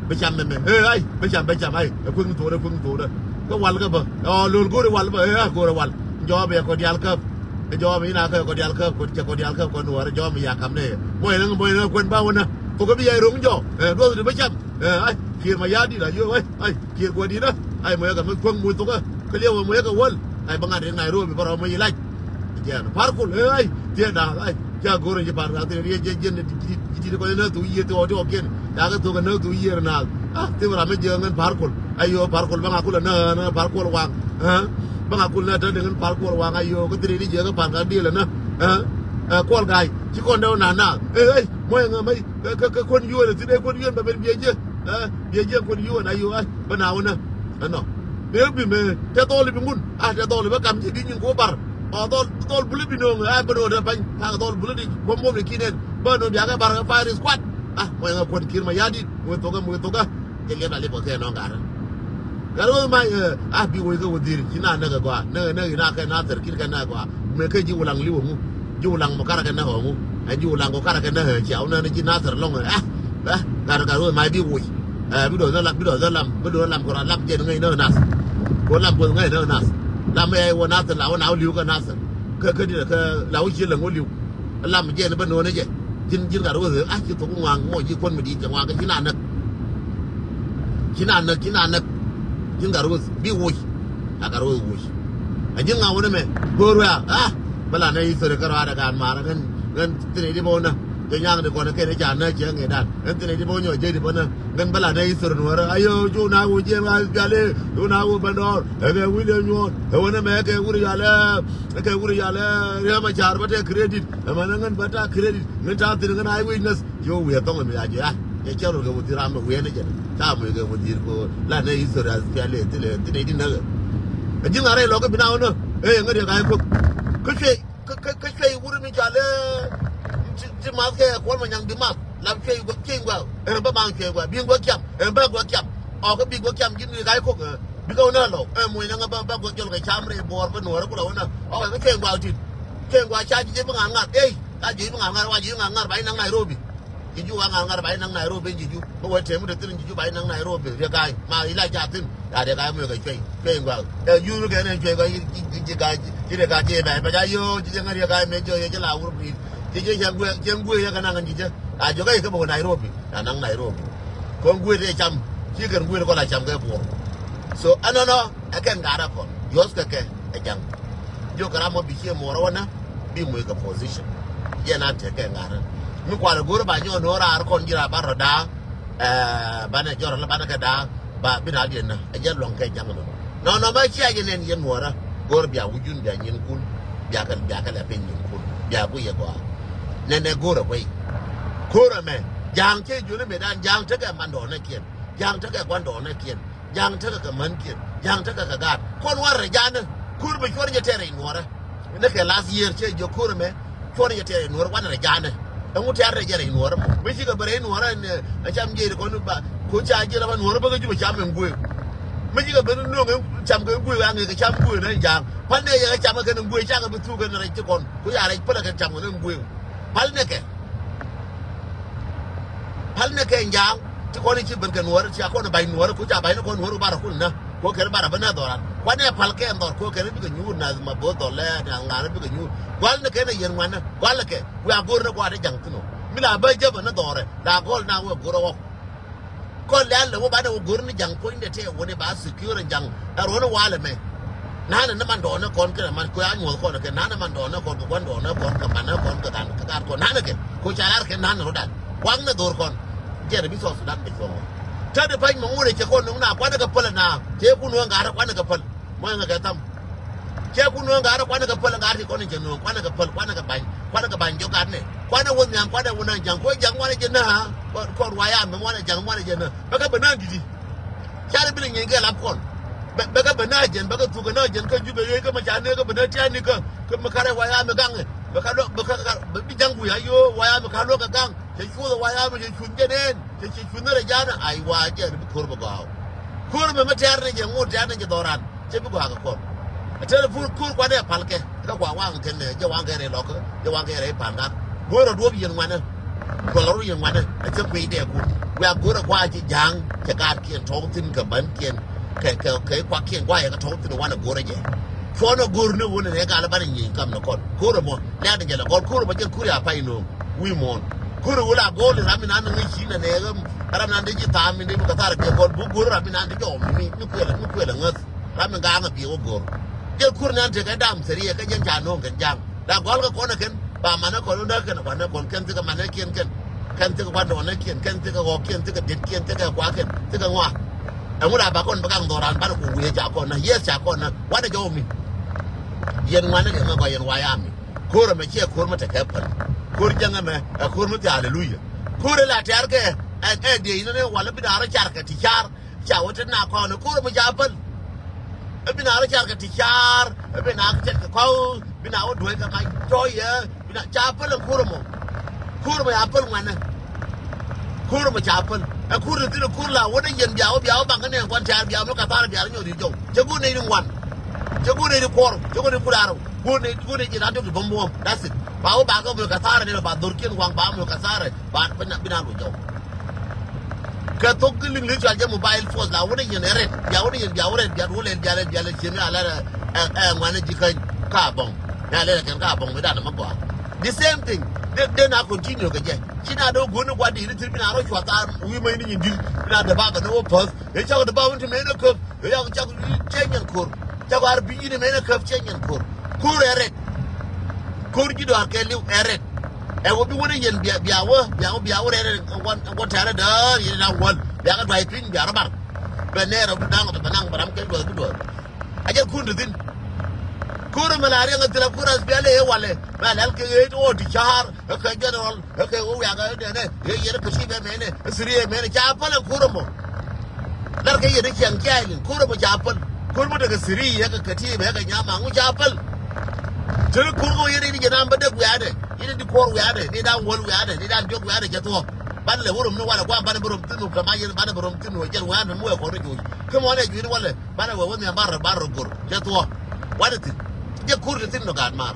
Bä cam mɛmɛ ɛ ay bä cam bä cam ay ɛ kueŋ tho̱o̱dä kueŋ tho̱o̱dä. Kä wal kä bä ɔ lo̱l go̱o̱rɛ wal bä ɛ a go̱o̱rɛ wal. Jɔɔm yɛ kɔ diaal käp. Ɛ jɔɔm in a kä kɔ diaal käp kɔ cɛ kɔ diaal käp kɔ nuɔɔrɛ jɔɔm ya kam nɛ. Mɔy nä mɔy nä kuɛn ba wä na. Thok kä bi yay ro̱ŋ jɔk. Ɛ, duɔth ti bä cam. Ɛ, ay, Kiir Mayardit, ay, yo, ay, ay, Kiir Kuɔt di̱t, ɛ. Ay, moyɛ kɛ mi kuäŋ muc thok kä. Kä liɛw moyɛ kɛ wäl. Ay, bä ŋa̱t riɛk Nairobi, bä rɔ moc ilac. Jɛn, Par Kuol, ɛ, ay, tiɛ da̱a̱k, ay. Ca go̱r in ci Par Kuol, thi̱n riɛk jɛ, jɛn, ji̱, ji̱, ji̱, kɔn in nä thok yiëë, thok, thok, kiɛn. Ca kɛ thok in nä thok yiëë nath. Ah, thim ram mi jiɛ ŋän Par Kuol. Ay, yo, Par Kuol, bä ŋa̱ kul ɛ nä, nä, Par Kuol waŋ. Ɛ? Bä ŋa̱ kul nä, tɛ diŋ in Par Kuol waŋ, ay, yo, kä thi̱n riɛk jiɛ kä Par Kuol diɛl ɛ nä. Ɛ? Ɛ, Kuol Ga̱a̱c, ci kɔn dee wä nath nath. Ɛ, ay, moyɛ ŋä, may. Kä, kä, kä kuän yuɔ̱ɔ̱n, thi̱n ɛ kuän yuɔ̱ɔ̱n bɛ ben biɛ jiɛ. Ɛ, biɛ jiɛ kuän yuɔ̱ɔ̱n, ay, yo, ay, bä na wä nä. Ɛnɔ. Mëë bi mëë, tɛ dhɔl i̱ bi ŋun. A tɛ dhɔl i̱ bä kam ji̱ di nyin kɛ wä bar. Ɔ dhɔl, dhɔl buli bi no̱o̱ŋ, a bä no̱o̱ŋ dee pa̱ny. Ka dhɔl buli di, buɔ̱m buɔ̱m i̱ ki̱n ɛn. Bä no̱o̱ŋ diakä bar kä Fire Squad. A, mɔ yɛn ŋä kuän Kiir Mayardit. Mɔ thok ɛ, mɔ thok ɛ. Jɛ liɛp a liɛp ɔ kɛ nɔŋ garä. Garä wä ma, ɛ, a bi wä kɛ wä dhir. Ci na näk ɛ gɔaa. Näk, näk, na kɛ na thɛr kir kɛ na gɔaa. Mëë kɛ ji̱ Wulaŋ li̱w ɛ ŋu. Ji̱ Wulaŋ mɔ karɛ kɛ näk ɔ ŋu. Ɛ ji̱ Wulaŋ kɔ karɛ kɛ näk ɛ cia wä nɛn ji̱ Nathir lɔŋ ɛ. Ah, ah, gat, gat wä ma bi wuc. Ɛ, bi dɔ̱th lam, bi dɔ̱th lam, bi dɔ̱th lam kɔ ram lam jɛn ŋäc näk Nathir. Kɔ lam buɔth ŋäc näk Nathir. Lam ɛ wä Nathir la wä na wä li̱w kä Nathir. Kä, kä diɛ kä la wä ci läŋ wä li̱w. Lam jɛn bä no̱o̱n ɛ jɛ. Ji̱n, ji̱n gat wä, ah, ci thok ŋuaŋ ŋuɔ ji̱ kuɔn mi di̱i̱t cɛ ŋuaŋ kä ci na näk. Ci na näk, ci na näk. Ji̱n gat wä bi wuc. A gat wä wuc. A ji̱n ŋa wä ni mɛ. Go̱o̱r wä a. Ah. Bä la nɛ history kä rɔaadɛ gaat maarä ŋän, ŋän thi̱n i̱ di bä wä nä. Jɛ nyaŋ di kɔn kɛn i̱ ca nä cɛ ŋi̱dan. Ŋän thi̱n i̱ di bä wä nyɔ jɛ di bä nä. Ŋän bä la nɛ history nuɔrä. Ayo, cu na wä jiɛn ŋa piali. Cu na wä bä nɔɔr. Ɛ kɛ wi̱i̱ lɛ nyuɔ̱ɔ̱r. Ɛ wä ni mɛ kɛ wuri yalɛ. Ɛ kɛ wuri yalɛ. Riɛm a car bä tɛ credit. Ɛ mɛ nä ŋän bä ta credit. Ŋän ta thi̱n ŋän a witness. Yo, wiɛ thɔŋ mi a jɛ a. Jɛ cɛ rol kɛ wä thi̱n ram mi wiɛ ni jɛ. Ta mi kɛ wä thi̱n ko. La nɛ history as piali thi̱n i̱ di nä. Ɛ ji̱n a rɛy lɔ kɛ bi na wä nä. Ɛ ŋä riɛ ka ɛ kok. Kä cuɛ. Kä, kä, kä cuɛ wuri mi ca lɛ. Ti, ti math kɛ kuɔl ma nyaŋ di math. Lam cuɛ guɔ, cuɛ guɔ. Ɛn bä maŋ cuɛ guɔ. Bi guɔ kiam. Ɛn bä guɔ kiam. Ɔ kä bi guɔ kiam ji̱n mi ka ɛ kok. Bi ka wä nä lɔ. Ɛ muc nä ŋä bä, bä guɔ jɔl kɛ cam rɛy buɔɔr bä nuɔrä kula wä nä. Ɔ kɛ cuɛ guɔ tin. Cuɛ guɔ ca ji̱ ji̱ bi ŋa̱r ŋa̱r. Ey. Ca ji̱ bi ŋa̱r ŋa̱r wa ji̱ bi ŋa̱r ŋa̱r ba ji̱ naŋ Nairobi. Ji̱ ju wa ŋa̱r ŋa̱r ba ji̱ naŋ Nairobi ji̱ ju. Bä wä tɛm dee thil ji̱ ju ba ji̱ naŋ Nairobi. Riɛ ga̱a̱c. Ma ila ca thin. Ya riɛ ga̱a̱c muc kɛ cuɛ. Cuɛ guɔ. Ɛ ju kɛ nɛ cuɛ guɔ ji̱, ji̱, ji̱ ga̱a̱c. Ji̱ riɛ ga̱a̱c ji̱ bɛ. Bɛ ca yo ji̱ jɛ ŋa̱r riɛ ga̱a̱c mɛ jɔ yɛ ji̱ la wur bi. Ji̱ jɛ cɛ guɛ, cɛ guɛ yɛ kɛ naŋ ji̱ jɛ. A jɔ kɛ kɛ bä wä Nairobi. Na naŋ Nairobi. Kɔn guet ɛ cam, ci kɛn guet kɔn la cam kɛ buɔr. So, ɛnɔnɔ, ɛ kɛn gat ɛ kɔn. Yɔs kɛ kɛ, ɛ jaŋ. Jiök kɛ ram mɔ bi ciɛ muɔrä wä nä, bi muc kɛ position. Jɛ na tɛ kɛ gat ɛ. Mi kualɛ go̱r ba nyɔɔ no̱o̱ŋ raar kɔn ji̱ ra ba rɔ da̱a̱, ɛ, banɛ jɔrɔ la banɛ kɛ da̱a̱, ba bi na diɛn nä, ɛ jɛ luɔ̱ŋ kɛ jaŋ nɔ. Nɔnɔ mɛ cia jɛ nɛn yɛn muɔrä. Go̱r bia wujun bia nyin kun. Bia kɛ, bia kɛ lɛ piny nyin kun. Bia ku yɛ gɔaa. Nɛnɛ go̱r ɛ kuey. Ko̱r ɛmɛ. Ja̱a̱ŋ cɛ jiöni mëëdan ja̱a̱ŋ tekɛ mandɔɔnɛ kiɛn. Ja̱a̱ŋ tekɛ gua̱ndɔɔnɛ kiɛn. Ja̱a̱ŋ tekɛ kɛ män kiɛn. Ja̱a̱ŋ tekɛ kɛ gaat. Kɔn warɛ rɛ ja̱a̱nä. Ko̱r bɛ cuɔr jɛ tɛrɛ inuɔrä. Ni kɛ last year cɛ jiök ko̱r ɛmɛ. Cuɔr yɛ tɛɛr inuɔr wanɛ rɛ ja̱a̱nɛ. Ɛŋu tɛɛr rɛ jɛ rɛ inuɔr mɔ. Mi cikɛ bɛ rɛ inuɔr ɛn, ɛ, cam jiɛc kɔn ba. Ko ca jiɛc rɛ ba nuɔr bä kä Juba cam ɛn guëëk. Mi cikɛ bɛ ni no̱o̱ŋ ɛn cam kɛ guëëk aŋ kɛ cam guëëk ni ɛn ja̱a̱ŋ. Pal ni ɛ yɛ kɛ cam kɛ ni guëëk cakɛ bi thuk kɛ ni rɛ ci kɔn. Ko ya rɛ pälɛ kɛ cam kɛ ni guëëk. Pal ni kɛ. Pal ni kɛ ɛn ja̱a̱ŋ. Ti kɔn i̱ ci ben kɛ nuɔr, ci a kɔn i̱ ba̱ny nuɔr, ko ca ba̱ny ni kɔn nuɔr ko ba rɔ kun nä. Ko kɛn ba rɔ ben nä dhɔran. Kuanɛ pal kɛ ɛn dhɔr, ko kɛn bikɛ nyuur nath ma bo̱o̱th dhɔl lɛ, nath ŋa̱n bikɛ nyuur. Gual ni kɛn ɛ yɛn ŋuanä, gual ni kɛ, wiaa go̱r ni gua̱a̱r i̱ ja̱ŋ thi̱n ɔ. Mi la bä jäpä ni dhɔrɛ, la gɔl na wä go̱r ɛ ɣɔk. Kɔn lɛl lɛ wä banɛ wä go̱r ni ja̱ŋ puɔ̱nydɛ tɛɛ wä ni ba secure ja̱ŋ. Ɛ ruɔ̱n i̱ walɛ mɛ. Nanɛ ni man dɔɔnɛ kɔn kɛ man kuɛ a nyuɔth kɔn kɛ nanɛ man dɔɔnɛ kɔn kɛ gua̱n dɔɔnɛ kɔn kɛ manɛ kɔn kɛ kan kɛ gat kɔn nanɛ kɛ. Ko ca lar kɛ nanɛ rɔ dan. Kuaŋ ni dhor kɔn. Jɛn bi South Sudan bɛ cuɔŋɔ. Tä di pa̱ny mɛ ŋun ɛ cɛ kɔn nuŋ na kuanɛ kɛ päl na. Cɛ kun nuɔ̱ŋ gat kuanɛ kɛ päl. Mɔc ŋa kɛ tham. Cɛ kun nuɔ̱ŋ gat kuanɛ kɛ päl gat ti kɔn cɛ nuɔ̱ŋ kuanɛ kɛ päl kuanɛ kɛ ba̱ny. Kuanɛ kɛ ba̱ny jɔ gat nɛ. Kuanɛ wä nhiam kuanɛ wä na ja̱ŋ kuɛ ja̱ŋ muanɛ jɛ na. Kɔn, kɔn wa ya mɛ muanɛ ja̱ŋ muanɛ jɛ na. Bɛ kɛ bɛ na didi. Carɛ bi lɛ nyieeny kɛ lap kɔn. Bɛ, bɛ kɛ bɛ na jɛn, bɛ kɛ thuk kɛ na jɛn kä Jubɛ yee kä mɛ ca nee kä bɛ na tiani kä, kä mɛ karɛ wayamɛ gaŋɛ. Bɛ ka luɔk, bɛ ka, ka, bɛ bi jaŋ wi̱i̱ a yoo wayamɛ ka luɔk kɛ gaŋ. Cɛ cuoth wayamɛ cɛ cuth jɛ neen. Cɛ cɛ cuth ni rɛ ja̱a̱nɛ. Ay wa jɛn bi ko̱r bɛ gɔaa. Ko̱r mɛ mɛ tɛ̈r ni jɛ ŋot tɛ̈r ni jɛ dhɔran. Cɛ bi gɔaa kɛ kɔn. Ɛ tɛlɛ pur ko̱r kuanɛ pal kɛ. Kä kua waŋ kɛn, eh, jɛ waŋ kɛ rɛy lɔkä, jɛ waŋ kɛ rɛy pa̱n gat. Go̱o̱rä duɔ̱p yɛn ŋuanä. Duɔlä rɔ yɛn ŋuanä. A cä kui̱ dee kun. Wiaa go̱o̱rä kua ci ja̱a̱ŋ, cɛ gaat kiɛn tɔ̱w thi̱n kɛ bän kiɛn. Kɛ, kɛ, kɛ kuak kiɛn guayɛ kɛ tɔ̱w thi̱n wanɛ go̱o̱rä jɛ. Cuɔnɛ go̱o̱r ni wun ni gal banɛ nyieny kam ni kɔn. Ko̱o̱rä mɔ, lɛ̈t ni jɛ lɛ gɔl ko̱o̱rä mɔ jɛ kur ya pay no̱o̱ŋ. Wi̱i̱ muɔ̱ɔ̱n. Kur wul a gol ram mi nan ŋi̱i̱c ci nɛ nɛ ram nan de ci tham mi de mi ka thar ke gol bu gur ram mi nan de jɔ mi mi kuel mi kuel ŋäth. Ram mi gaŋ a bi wä gor. Jɛ kur nan te kɛ dam theri kɛ jɛn ca no̱o̱ŋ kɛn jaŋ. Da gɔl kɛ kɔn kɛn ba manɛ kɔn wä nä kɛn kɔn nä kɔn kɛn thikɛ manɛ kiɛn kɛn. Kɛn thikɛ kuan tɔnɛ kiɛn kɛn thikɛ ɣɔk kiɛn thikɛ det kiɛn thikɛ kua kɛn thikɛ ŋɔa. Ɛŋu la ba kɔn ba gaŋ dhɔran ban ku wiee ca kɔn nä yes ca kɔn nä wanɛ jɔw mi. Yɛn ŋuanɛ kɛ ŋä gɔy yɛn wayami. Ko̱r ɛmɛ ciɛ ko̱r mi tekɛ päl. Ko̱r jäŋ ɛmɛ ɛ ko̱r mi thia̱a̱ aleluya. Ko̱r ɛ la tɛ̈r kɛ ɛ ɛ diɛ inɛ ni walɛ bi da̱a̱r car kɛ ti car. Ca wä te na kɔn ko̱r ɛmɛ ca päl. Ɛ bi na rɔ car kɛ ti car ɛ bi na kɛ cɛt kɛ kɔw bi na wä duɔ̱c kɛ mac tɔ̱ yɛ bi na ca päl ɛ ko̱r ɛmɔ. Ko̱r ɛmɔ ca päl ŋuanɛ. Ko̱r ɛmɔ ca päl ɛ ko̱r ti thin ɛ ko̱r la wä ni yɛn bia wä bia wä baŋ ni ɛn kuan tiaar bia wä mi kɛ thar bia rɔ nyɔri jɔw. Cɛ go̱r ni ni ŋuan. Cɛ go̱r ni ni kuɔr cɛ go̱r ni kur arɛw. Go̱r ni go̱r ni ji̱ na tɔt ti bäm buɔ̱m. That's it. Ba wä ba kɛ mɔ kɛ thar ni ba dhor kiɛn waŋ ba mɔ kɛ thar ba bi na bi na lo jɔw. Kɛ thok ki liŋ li cual jɛ mobile force la wä ni yɛn ɛ rɛt bia wä ni yɛn bia wä rɛt bia wä lɛl bia lɛl bia lɛl ciemi a lɛl ɛ ɛ ŋuan ni ji̱ käny ka bɔŋ. Ni a lɛl ɛ kɛn ka bɔŋ mi dan mɛ gɔaa. The same thing. De de na continue kɛ jɛ. Ci na dee wä go̱o̱r ni gua̱n di̱i̱t ni thir bi na rɔ cuath a wi̱i̱ mäc ni nyin di̱t bi na dee ba bɛ ni wä päth. Ëë cak dee ba wä ni ti mëë ni käp ëë cak cak cɛ nyɛn ko̱r. Cak ar bi nyin mëë ni käp cɛ nyɛn ko̱r. Ko̱r ɛ rɛt. Ko̱r ji̱ dɔaar kɛ li̱w ɛ rɛt. Ɛ wä bi wä ni yɛn bia bia wä bia wä bia wä rɛt ɛ wä tɛ̈rɛ däär yɛn na wäl bia kɛ duay piny bia rɔ bar. Bɛ nɛɛr ɛ bi da̱ŋ ɔ tɛ bɛ naŋ bɛ ram kɛ duɔth bi duɔth. A jɛ kun ti thin. Ko̱r ɛmɛ la riɛŋ ɛ thil a ko̱r a spial ëë walɛ mɛ a lɛl kɛ ɣeec ɣɔɔ ti ca̱a̱r ɛ kɛ general ɛ kɛ ɣöö wiakɛ ɛ nɛnɛ ɛ yɛn ɛ kɛ ti bɛ mɛnɛ ɛ thiri ɛ mɛnɛ ca päl ɛ ko̱r ɛmɔ. Lar kɛ yɛn ɛ ciaŋ kia̱a̱c liŋ ko̱r ɛmɔ ca päl. Ko̱r ɛmɔ tekɛ thiri ɛ kɛ kɛ ti bɛ kɛ nyam aŋu ca päl. Teni ko̱r kɛ ɣöö yɛn ɛ di jɛ nam bä dek wiaadɛ yɛn ɛ di kuɔr wiaadɛ ni dan wäl wiaadɛ ni dan diɔk wiaadɛ cɛ thuɔ̱k. Banɛ lɛ wä rom ni walɛ gua̱a̱m banɛ bi rom thin wä kɛ ma yɛn banɛ bi rom thin wä jɛn wiaadɛ mi wɛ kɔn ni joc. Kä mɔnɛ jui̱ni walɛ banɛ wɛ wä nhiam bar bar rɔ gor cɛ thuɔ̱k. Wanɛ thi̱n jɛ kur te thi̱n nɔ gaat maar.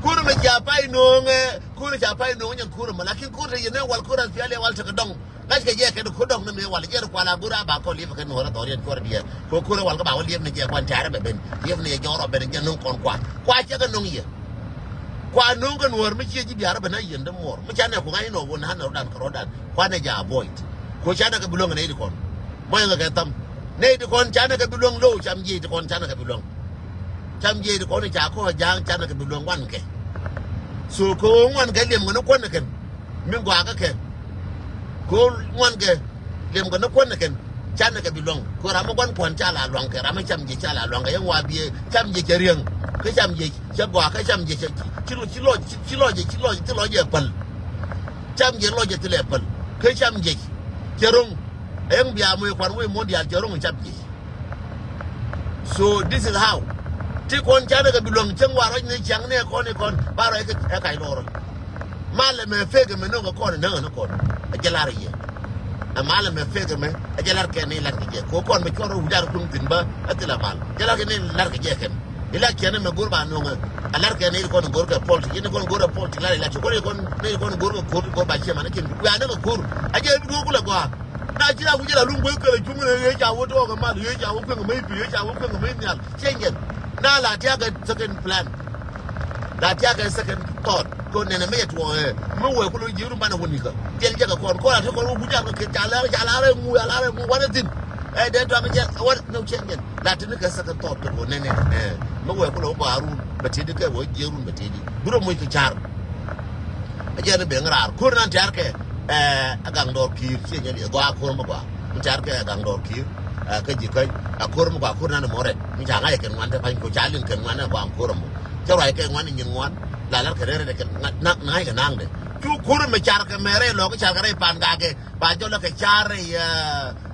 Kur mɛ cia pay no̱o̱ŋɛ kur ca pay no̱o̱ŋɛ nyɛn kur mɛ lakin kur te yɛn ɛ wal kur a pial ɛ wal tekɛ dɔŋ. Ŋa̱ckɛ jɛ kɛn kur dɔŋ ni mëë wal jɛ ri kual a gor a ba kɔl yep kɛ nuɔ̱ɔ̱r a dhɔr yɛn cuɔr diɛɛr. Kɛ kur ɛ wal kä ba wä liep ni jɛ kuan tɛ̈rɛ bɛ ben liep ni jɛ jɔr ɔ ben jɛ no̱o̱ŋ kɔn kua kua cɛ kɛ no̱o̱ŋ yɛ. Kua no̱o̱ŋ kɛ nuɔ̱ɔ̱r mi ciɛ ji̱ biar bɛ na yɛn dämuɔɔr mi ca nɛ ku ŋa̱c inɔ wun ha̱n rɔ̱dan kɛ rɔ̱dan. Kuanɛ jɛ avoid. Ku canɛ kɛ bi luäŋ nɛy ti kɔn. Mɔc ŋä kɛ tham. Nɛy ti kɔn canɛ kɛ bi luäŋ lo̱w cam jiɛc ti kɔn canɛ kɛ bi luäŋ. Cam jiɛc ti kɔn ca kɔk ja̱a̱ŋ canɛ kɛ bi luäŋ ŋuankɛ. So kɛ ɣöö ŋuankɛ liɛm kɛ ni kuäär ni kɛn. Mi gɔaa kä kɛ. Kɛ ɣöö ŋuankɛ liɛm kɛ ni kuäär ni kɛn. Canɛ kɛ bi luäŋ kɛ ram mi gua̱n kua̱n ca la luaŋ kɛ ram mi cam jiɛc ca la luaŋ kɛ yɛn wa biɛ cam jiɛc cɛ riäŋ. Kä cam jiɛc cɛ gɔaa kä cam jiɛc cɛ ci ci lɔc ci lɔc ci lɔc ci lɔc ɛ päl. Cam jiɛc lɔcɛ thilɛ päl kä cam jiɛc cɛ ro̱ŋ. Ɛŋ bia moc kuan wec muɔ̱n diaal cɛ ro̱ŋ cam jiɛc. So this is how. Ti kɔn canɛ kɛ bi luäŋ cäŋ wa ruac ni ciaŋ ni ɛ kɔn ni kɔn ba ruac kɛ ɛ kac lɔɔr. Malɛ mɛ fek ɛmɛ no̱k ɛ kɔn ɛ näŋ ɛ ni kɔn ɛ jɛ lar ɛ yɛ. Ɛ malɛ mɛ fek ɛmɛ ɛ jɛ lar kɛn ni lar kɛ jɛ ko kɔn bɛ cuɔr rɔ wi̱c ar kuŋ thi̱n bä ɛ thilɛ mal jɛ lar kɛn ni lar kɛ jɛ kɛn. Election mɛ go̱r ba no̱ŋ ɛ lar kɛ nɛy ti kɔn go̱r kɛ politic yɛn ti kɔn go̱r kɛ politic lar election kɔn kɔn nɛy ti kɔn go̱r kɛ ko̱r ti go̱r ba ciɛ man kin wiaa ni kɛ ko̱r. A jɛ bi duɔ̱ɔ̱k kulɛ gɔaa. Na ci la wi̱c la luŋ guey kɛlɛ cuŋ ni ɣee ca wä tuɔɔk kɛ mal ɣee ca wä kueŋ kɛ mec pi ɣee ca wä kueŋ kɛ mec nhial. Ciɛ nyɛn na la tiak kɛ second plan. La tiak kɛ second thought. Ko nɛnɛ mi yɛ tuɔɔk ɛ mi wee kulo ji̱ rum banɛ wä nikä. Tiɛl jɛ kɛ kɔn kɔn a ti kɔn wä guc a kɛ ca lar ca lar ɛ ŋu a lar ɛ ŋu wanɛ thin. Ɛ dee tuak jɛ wanɛ no ciɛ nyɛn. La tini kɛ second thought kɛ wä nɛnɛ. Ɛ mi wee kulɛ wä gɔaa run bɛ tidi kɛ wä jiɛ run bɛ tidi bi rɔ moc kɛ car. Ɛ jɛ ni ben raar ko̱r nan tiar kɛ ɛ gaŋ dɔɔr ki̱i̱r ciɛ nyɛn yɛ gɔaa ko̱r mi gɔaa mi tiar kɛ ɛ gaŋ dɔɔr ki̱i̱r. Ɛ kä ji̱ käny ɛ ko̱r mi gɔaa ko̱r nan mɔ rɛt mi ca ŋa̱c ɛ kɛn ŋuan te pa̱ny ko ca liŋ kɛn ŋuan ɛ gɔaa ko̱r mɔ. Cɛ ruac kɛ ŋuan nyin ŋuan la lar kɛ rɛr rɛt kɛ naŋ naŋ kɛ naŋ de. Cu kur mɛ car kɛ mɛ rɛy lɔk car kɛ rɛy pan gakɛ ba jɔl kɛ car rɛy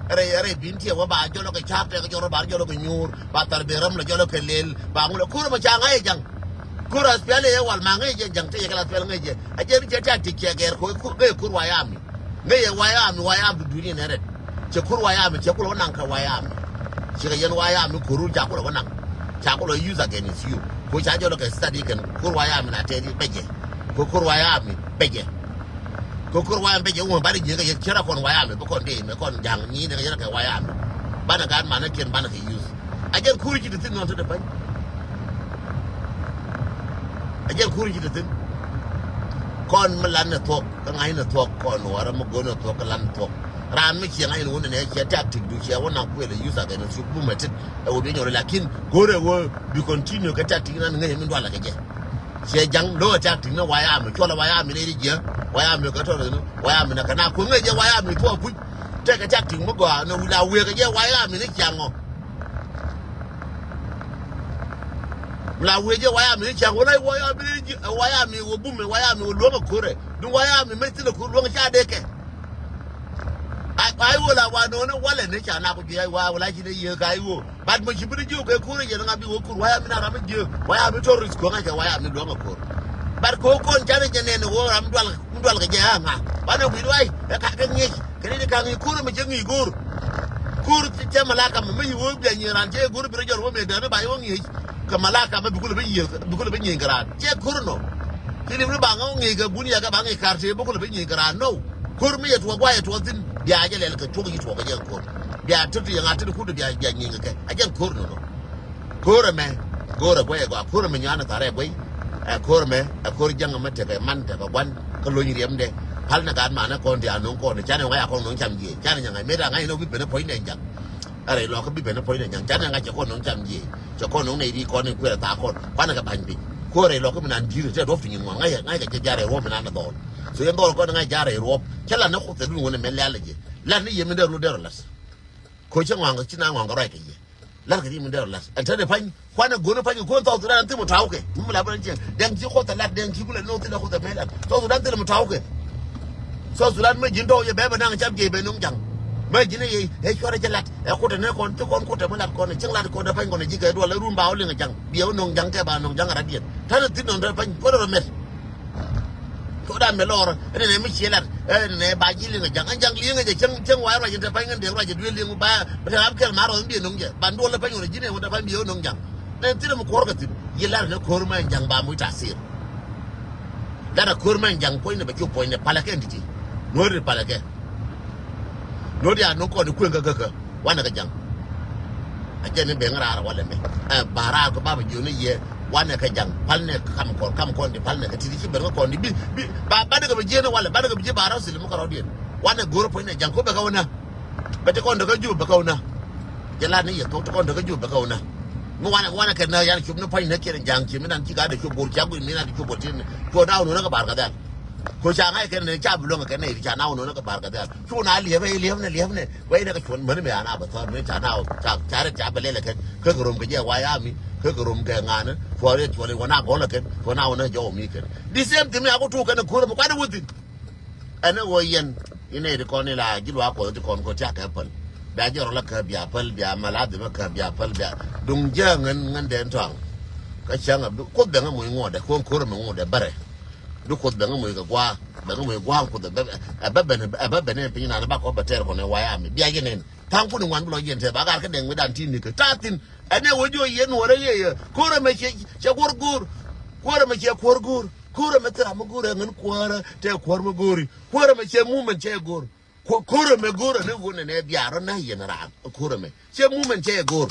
rɛy rɛy bin tiɛ wä ba jɔl kɛ car tɛ kɛ jɔl ba jɔl kɛ nyuur ba thar ben ram lɛ jɔl kɛ lel ba ŋul kur mɛ ca ŋa̱c jaŋ. Kur a pial yɛ wal ma ŋa̱c jɛ jaŋ te yɛ kɛ la pial ŋa̱c jɛ a jɛ ni cɛ ta ti cɛ gɛr ko ŋa̱c kur wa yam ni. Ŋäcɛ wayami wayami duni nɛ rɛt. Cɛ kur wayami cɛ kulɛ wä naŋ kɛ wayami. Cikɛ yɛn wayami ko̱run ca kulɛ wä naŋ. Ca kulɛ use against you. Ko ca jɔlɔ kɛ study kɛn kur wayami na tɛɛri bɛcɛ. Ko kur wayami bɛcɛ. Ko kur wayami bɛcɛ wä bari jiɛ kɛ yɛ cɛrɛ kɔn wayami bä kɔn dee mɛ kɔn ja̱ŋ ni nɛ kɛ yɛn kɛ wayami. Banɛ gaat manɛ kiɛn banɛ kɛ use. A jɛn kur ci ti thin nɔn ti dee pa̱ny. A jɛn kur ci ti thin. Kɔn mi lan ni thuɔk kä ŋa̱c ni thuɔk, kɔn wä ram mi go̱o̱r ni thuɔk kä lan ni thuɔk. Raan mi ciɛ ŋa̱c ni wä ni nɛ ciɛ tactic du ciɛ wä na kuël ɛ use against you bumɛ tit. Ɛ wä bi nyɔri lakin go̱o̱r ɛ wä bi continue kɛ tactic nan ŋäc ɛ mi dualɛ kɛ jɛ. Ciɛ jaŋ lo̱k ɛ tactic ni wayami cuɔl ɛ wayami ni ri jiɛ wayami kɛ tɔr ni wayami na kɛ na kuëŋ ɛ jɛ wayami thuɔk puc. Tɛkɛ tactic mi gɔaa ni wi̱i̱ la wëë kɛ jɛ wayami ni ciaŋ ɔ. La wee jɛ wayami ni ca̱ŋ wala wayami ni ji̱ wayami wä bumɛ wayami wä luäŋ a ko̱rɛ. Duŋ wayami mec thilɛ ko̱r luäŋ ca dekɛ. Ai wä la wa nɔnɛ walɛ ni ca nak ku ji̱ ai wa wala ci ni yee ka ai wä. Bat mɔ ci bi ni ji̱ wä kɛ ko̱rɛ yɛn ŋa bi wä ko̱r wayami na ram mi ji̱ wayami tourist ko̱ ŋa cɛ wayami luäŋ a ko̱r. Bat ko̱ kɔn ca ni jɛ nɛn wä ram dual dual kɛ jɛ a ŋa. Banɛ wi̱i̱ wai ɛ ka kɛ ŋi̱i̱c kɛ ni ni ka ŋi̱i̱c ko̱rɛ mi cɛ ŋi̱i̱c go̱r. Ko̱r cɛ malaka mɛ mi yi wä biɛ nyi̱i̱ ran cɛ go̱r bi rɛ jɔr wä mɛ dɛn ni ba yɛ wä ŋi̱i̱c. Kɛ malaka mɛ bi kulɛ bi yiëë bi kulɛ bi nyieny kɛ raan cɛ ko̱r nɔ. Ci li̱m ni ba ŋä wä ŋi̱i̱c kɛ bun yɛ kɛ ba ŋi̱i̱c kar tëë bi kulɛ bi nyieny kɛ raan nɔ. Ko̱r mi yɛ tuɔɔk guay yɛ tuɔɔk thi̱n bia jɛ lɛl kɛ tuɔɔk yi tuɔɔk kɛ jɛ ko̱r. Bia tet ti yɛ ŋa̱t tet kut bia bia nyieny kɛ kɛ a jɛ ko̱r nɔ nɔ. Ko̱r ɛmɛ ko̱r ɛ guay ɛ gɔaa ko̱r ɛmɛ nyuan ɛ thar ɛ guay. Ɛ ko̱r ɛmɛ ɛ ko̱r jäŋ ɛmɛ tekɛ man tekɛ guan kä lo̱ny riɛmdɛ. Pal ni gat manɛ kɔn ti a no̱ŋ kɔn canɛ ŋa̱c a kɔn no̱ŋ cam jiëë canɛ nyɛ ŋa̱c met a ŋa̱c ni wä bi ben ɛ puɔ̱ny nɛ jaŋ. Ɛ rɛy lɔkä bi ben ɛ puɔ̱ny nɛ ja̱ŋ canɛ ŋa̱c cɛ kɔn nɔŋ cam jiɛc cɛ kɔn nɔŋ nɛ ri kɔn in kuɛɛrɛ thaa kɔn kuanɛ kɛ ba̱ny piny. Kuɔrɛ lɔkä mi nan di̱i̱t tɛ duɔ̱p piny in ŋuan ŋa̱c ŋa̱c kɛ jɛ ja̱rɛ ruɔ̱p mi nan ɛ dhɔl. So yɛn dhɔl kɔn ŋa̱c ja̱rɛ ruɔ̱p cɛ lat ni kuth tɛ dun ŋuɔ̱n ɛmɛ lɛl ɛ jɛ lat ni yɛ mi dee ru dee rɔ la̱th. Ko̱ cɛ ŋuan kɛ ci na ŋuan kɛ ruac kɛ yɛ lat kɛ ri mi dee rɔ la̱th ɛn te dee pa̱ny. Kuanɛ go̱n pa̱ny kɛ kuɔn South Sudan thil mɔ ta̱wkɛ mi la bä ni ciɛŋ dɛŋ ci kuɔth ɛ lat dɛŋ ci kulɛ no̱o̱ŋ thilɛ kuɔth ɛ mɛ lat South Sudan thil mɔ ta̱wkɛ. South Sudan mɛ ji̱n tɔ̱ yɛ bɛ bɛ naŋ cap jiɛc bɛ no̱o̱ŋ ja̱ŋ. Mɛ ji̱n ɛ yɛ ɛ cuarɛ jɛ lat ɛ kutɛ ni kɔn ti kɔn kutɛ mi lat kɔn ɛ cieŋ lat kɔn ɛ pa̱ny kɔn ɛ ji̱ kɛ duɔl ɛ run ba wä liŋ ɛ ja̱ŋ biɛ wä no̱o̱ŋ ja̱ŋ kɛ ba no̱o̱ŋ ja̱ŋ ɛ rat diɛn ta̱nɛ thil nɔn rɛ pa̱ny kuɔn rɔ mɛt. Cuɔt dan mɛ lɔɔr ɛn nɛ mi ciɛ lat ɛn nɛ ba ji̱ liŋ ɛ ja̱ŋ ɛn ja̱ŋ liŋ ɛ jɛ cieŋ cieŋ wa ruac in te pa̱ny ŋän dee ruac ɛ duel liŋ ba bɛ te rap kɛl ma rɔth in biɛ no̱o̱ŋ jɛ ba duɔl ɛ pa̱ny wä ji̱n ɛ wä te pa̱ny biɛ wä no̱o̱ŋ ja̱ŋ. Nɛ thilɛ mi kuɔr kɛ thi̱n yi lar kɛ ko̱r mɛ ja̱ŋ ba muc tasir. Lar a ko̱r mɛ ja̱ŋ puɔ̱ny ni bɛ cu puɔ̱ny ni palɛ kɛ ɛn ti̱ti̱. Nuɔ̱ri palɛ kɛ nuɔ̱ri a nuɔ̱ŋ kɔn ni kueŋ kä kä kä wanɛ kɛ ja̱ŋ. A jɛ ni ben raar walɛ mɛ ɛ ba raar kɛ ba bɛ jiöni yɛ wanɛ kɛ ja̱ŋ pal nɛ kam kɔn kam kɔn di pal nɛ kɛ ti̱ti̱ ci ben kɛ kɔn di bi bi ba ba ni kɛ bɛ jiöni walɛ ba ni kɛ bɛ jiö ba raar silim kɛ rɔɔdiɛn. Wanɛ go̱r puɔ̱ny ni ja̱ŋ ko bɛ kɛ wä nä. Bɛ ti kɔn däkä jup bɛ kä wä nä. Jɛ lat ni yɛ thok ti kɔn däkä jup bɛ kä wä nä. Mi wanɛ wanɛ kɛ nä yan cop ni pa̱ny nä kiɛn ja̱a̱ŋ ci mi nan ci ka dee cop go̱r ci a guic mi nan di cop go̱r ci ni. Cuɔ na wä nä kä bar kɛ dhɛl. Ko ca ŋa̱c kɛn ni ca bi luäŋ kɛ nɛ ca na wä nä kä bar kɛ dhɛl. Cu na liɛpɛ liɛpnɛ liɛpnɛ wä inɛ kɛ cuɔn mäni mi an a bɛ thɔr mi ca na wä ca ca rɛt ca bɛ lɛl kɛn. Kä kɛ rom kɛ jɛ wayami kä kɛ rom kɛ ŋa̱n. Cuɔ rɛt cuɔ ni wä na gɔl kɛn cuɔ na wä nä jɔw mi kɛn. The same thing mi a ku tuk kɛn kuäär mi kuat wä thin. Ɛn ɛ ɣöö yɛn inɛ ti kɔn ila ji̱ luaak kuɔth ti kɔn kɔ tiak kɛ päl. Bia jɛ rɔ la kä bia päl bia ma la dhimä kä bia päl bia duŋ jääŋ ŋän ŋän dɛn tɔaŋ. Kä cäŋ a bi kuoth bɛŋ a moc ŋuɔ̱tdɛ kuɔn ko̱r ɛmɛ ŋuɔ̱tdɛ bärɛ. Bi kuoth bɛŋ a moc kɛ gua̱a̱ bɛŋ a moc gua̱a̱ kuoth ɛ bä bɛ bɛ bɛn piny nan ba kɔ bɛ tɛr kɔn ɛ wayä mi bia jɛ nɛn. Tha̱a̱ŋ kun iŋuan bi lɔ yɛn tɛ ba gar kä dɛŋ mi dan ti ni kɛ ta̱a̱ thin. Ɛn ɛ wä jiɔ yɛn wä rɛ yɛ yɛ ko̱r ɛmɛ cɛ cɛ guɔ̱r go̱o̱r. Ko̱r ɛmɛ cɛ kuɔ̱r go̱o̱r. Ko̱r ɛmɛ thil ram mi go̱o̱r ɛ ŋän kuäärä tɛ kuäär mi go̱o̱ri. Ko̱r ɛmɛ cɛ mumen cɛ go̱o̱r. Ko̱r ɛmɛ go̱o̱r ɛn ɛ ɣöö nɛnɛ bia rɔ na yɛn raan ko̱r ɛmɛ cɛ mumen cɛ go̱o̱r.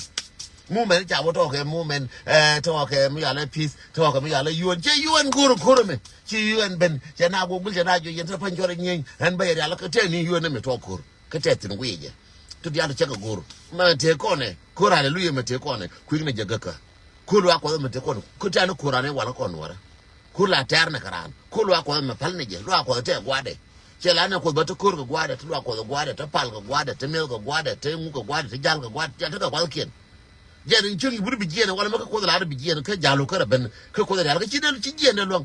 Mumen ca wä tɔɔkɛ mumen ɛ tɔɔkɛ mi yalɛ peace tɔɔkɛ mi yalɛ yuɔn cɛ yuɔn go̱o̱r ko̱r ɛmɛ. Ci yuɔn ben cɛ na go̱o̱r gul cɛ na juɔc yɛn te pa̱ny cɔrɛ nyieny ɛn bä yɛ rial kä tɛ ni yuɔn ɛmɛ tɔɔk ko̱r kä tɛ thin wi̱i̱ jɛ. Kä diaal cɛ kɛ go̱o̱r mɛ tëë kɔnɛ ko̱r aleluya mɛ tëë kɔnɛ kui̱k ni jɛ gäkä. Ko̱r luaak kuɔth ɛmɛ tëë kɔnɛ ko̱r tɛ̈ni ko̱r raan ɛ wal kɔn wärä. Ko̱r la tɛ̈r ni kɛ raan ko̱r luaak kuɔth ɛmɛ päl ni jɛ luaak kuɔth tɛ gua̱dɛ. Cɛ la ni kuoth bä te ko̱r kɛ gua̱dɛ te luaak kuɔth kɛ gua̱dɛ te meth kɛ gua̱dɛ te meth kɛ gua̱dɛ te ŋuk kɛ gua̱dɛ te jal kɛ gua̱dɛ te kɛ gua̱dkiɛn. Jɛn in cieŋ i̱ but bi jiɛɛn ɛ wala mi kä kuoth ɛ lar bi jiɛɛn kä jalu kärɛ ben kä kuoth ɛ rial kä ci dee ci jiɛɛn dee luäŋ.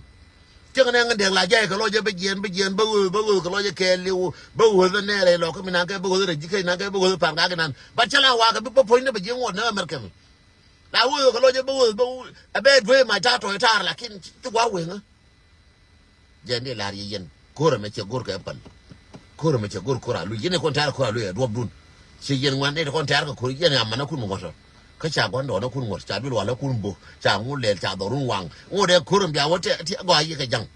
Cieŋ nɛ ŋän dɛk la jay kɛ lɔc ɛ bä jiɛɛn bä jiɛɛn bä ɣööth bä ɣööth kɛ lɔc ɛ kɛɛliw bä ɣööth ɛ nɛɛrɛ lɔk kä mi naŋ kɛ bä ɣööth ɛ rɛ ji̱ kɛ naŋ kɛ bä ɣööth ɛ pan kak inan. But cä la wakɛ bi bä puɔ̱ny ni bä jiɛɛn ŋuɔt ni America mi. La wee kɛ lɔc ɛ bä wee bä wee ɛ bɛ duee mac ta̱a̱ tɔ̱ ɛ ta̱a̱r lakin ti gua̱a̱ weŋä. Jɛn di la̱r yɛ yɛn ko̱r ɛmɛ cɛ go̱r kɛ päl. Ko̱r ɛmɛ cɛ go̱r ko̱r a luc yɛn ɛ kɔn tɛ̈r ko̱r a luc ɛ duɔ̱p dun. Cɛ yɛn ŋuan nɛy ti kɔn tɛ̈r kɛ ko̱r yɛn ɛ amanä kun ŋuɔ̱t ɔ. Kä ca gua̱n dɔɔnä kun ŋuɔ̱t ca duel walä kun bo̱ ca ŋut lɛl ca dhɔrun waŋ. Ŋot ɛ ko̱r ɛmɛ bia wä tɛ ti gɔaa yɛ kɛ ja̱ŋ.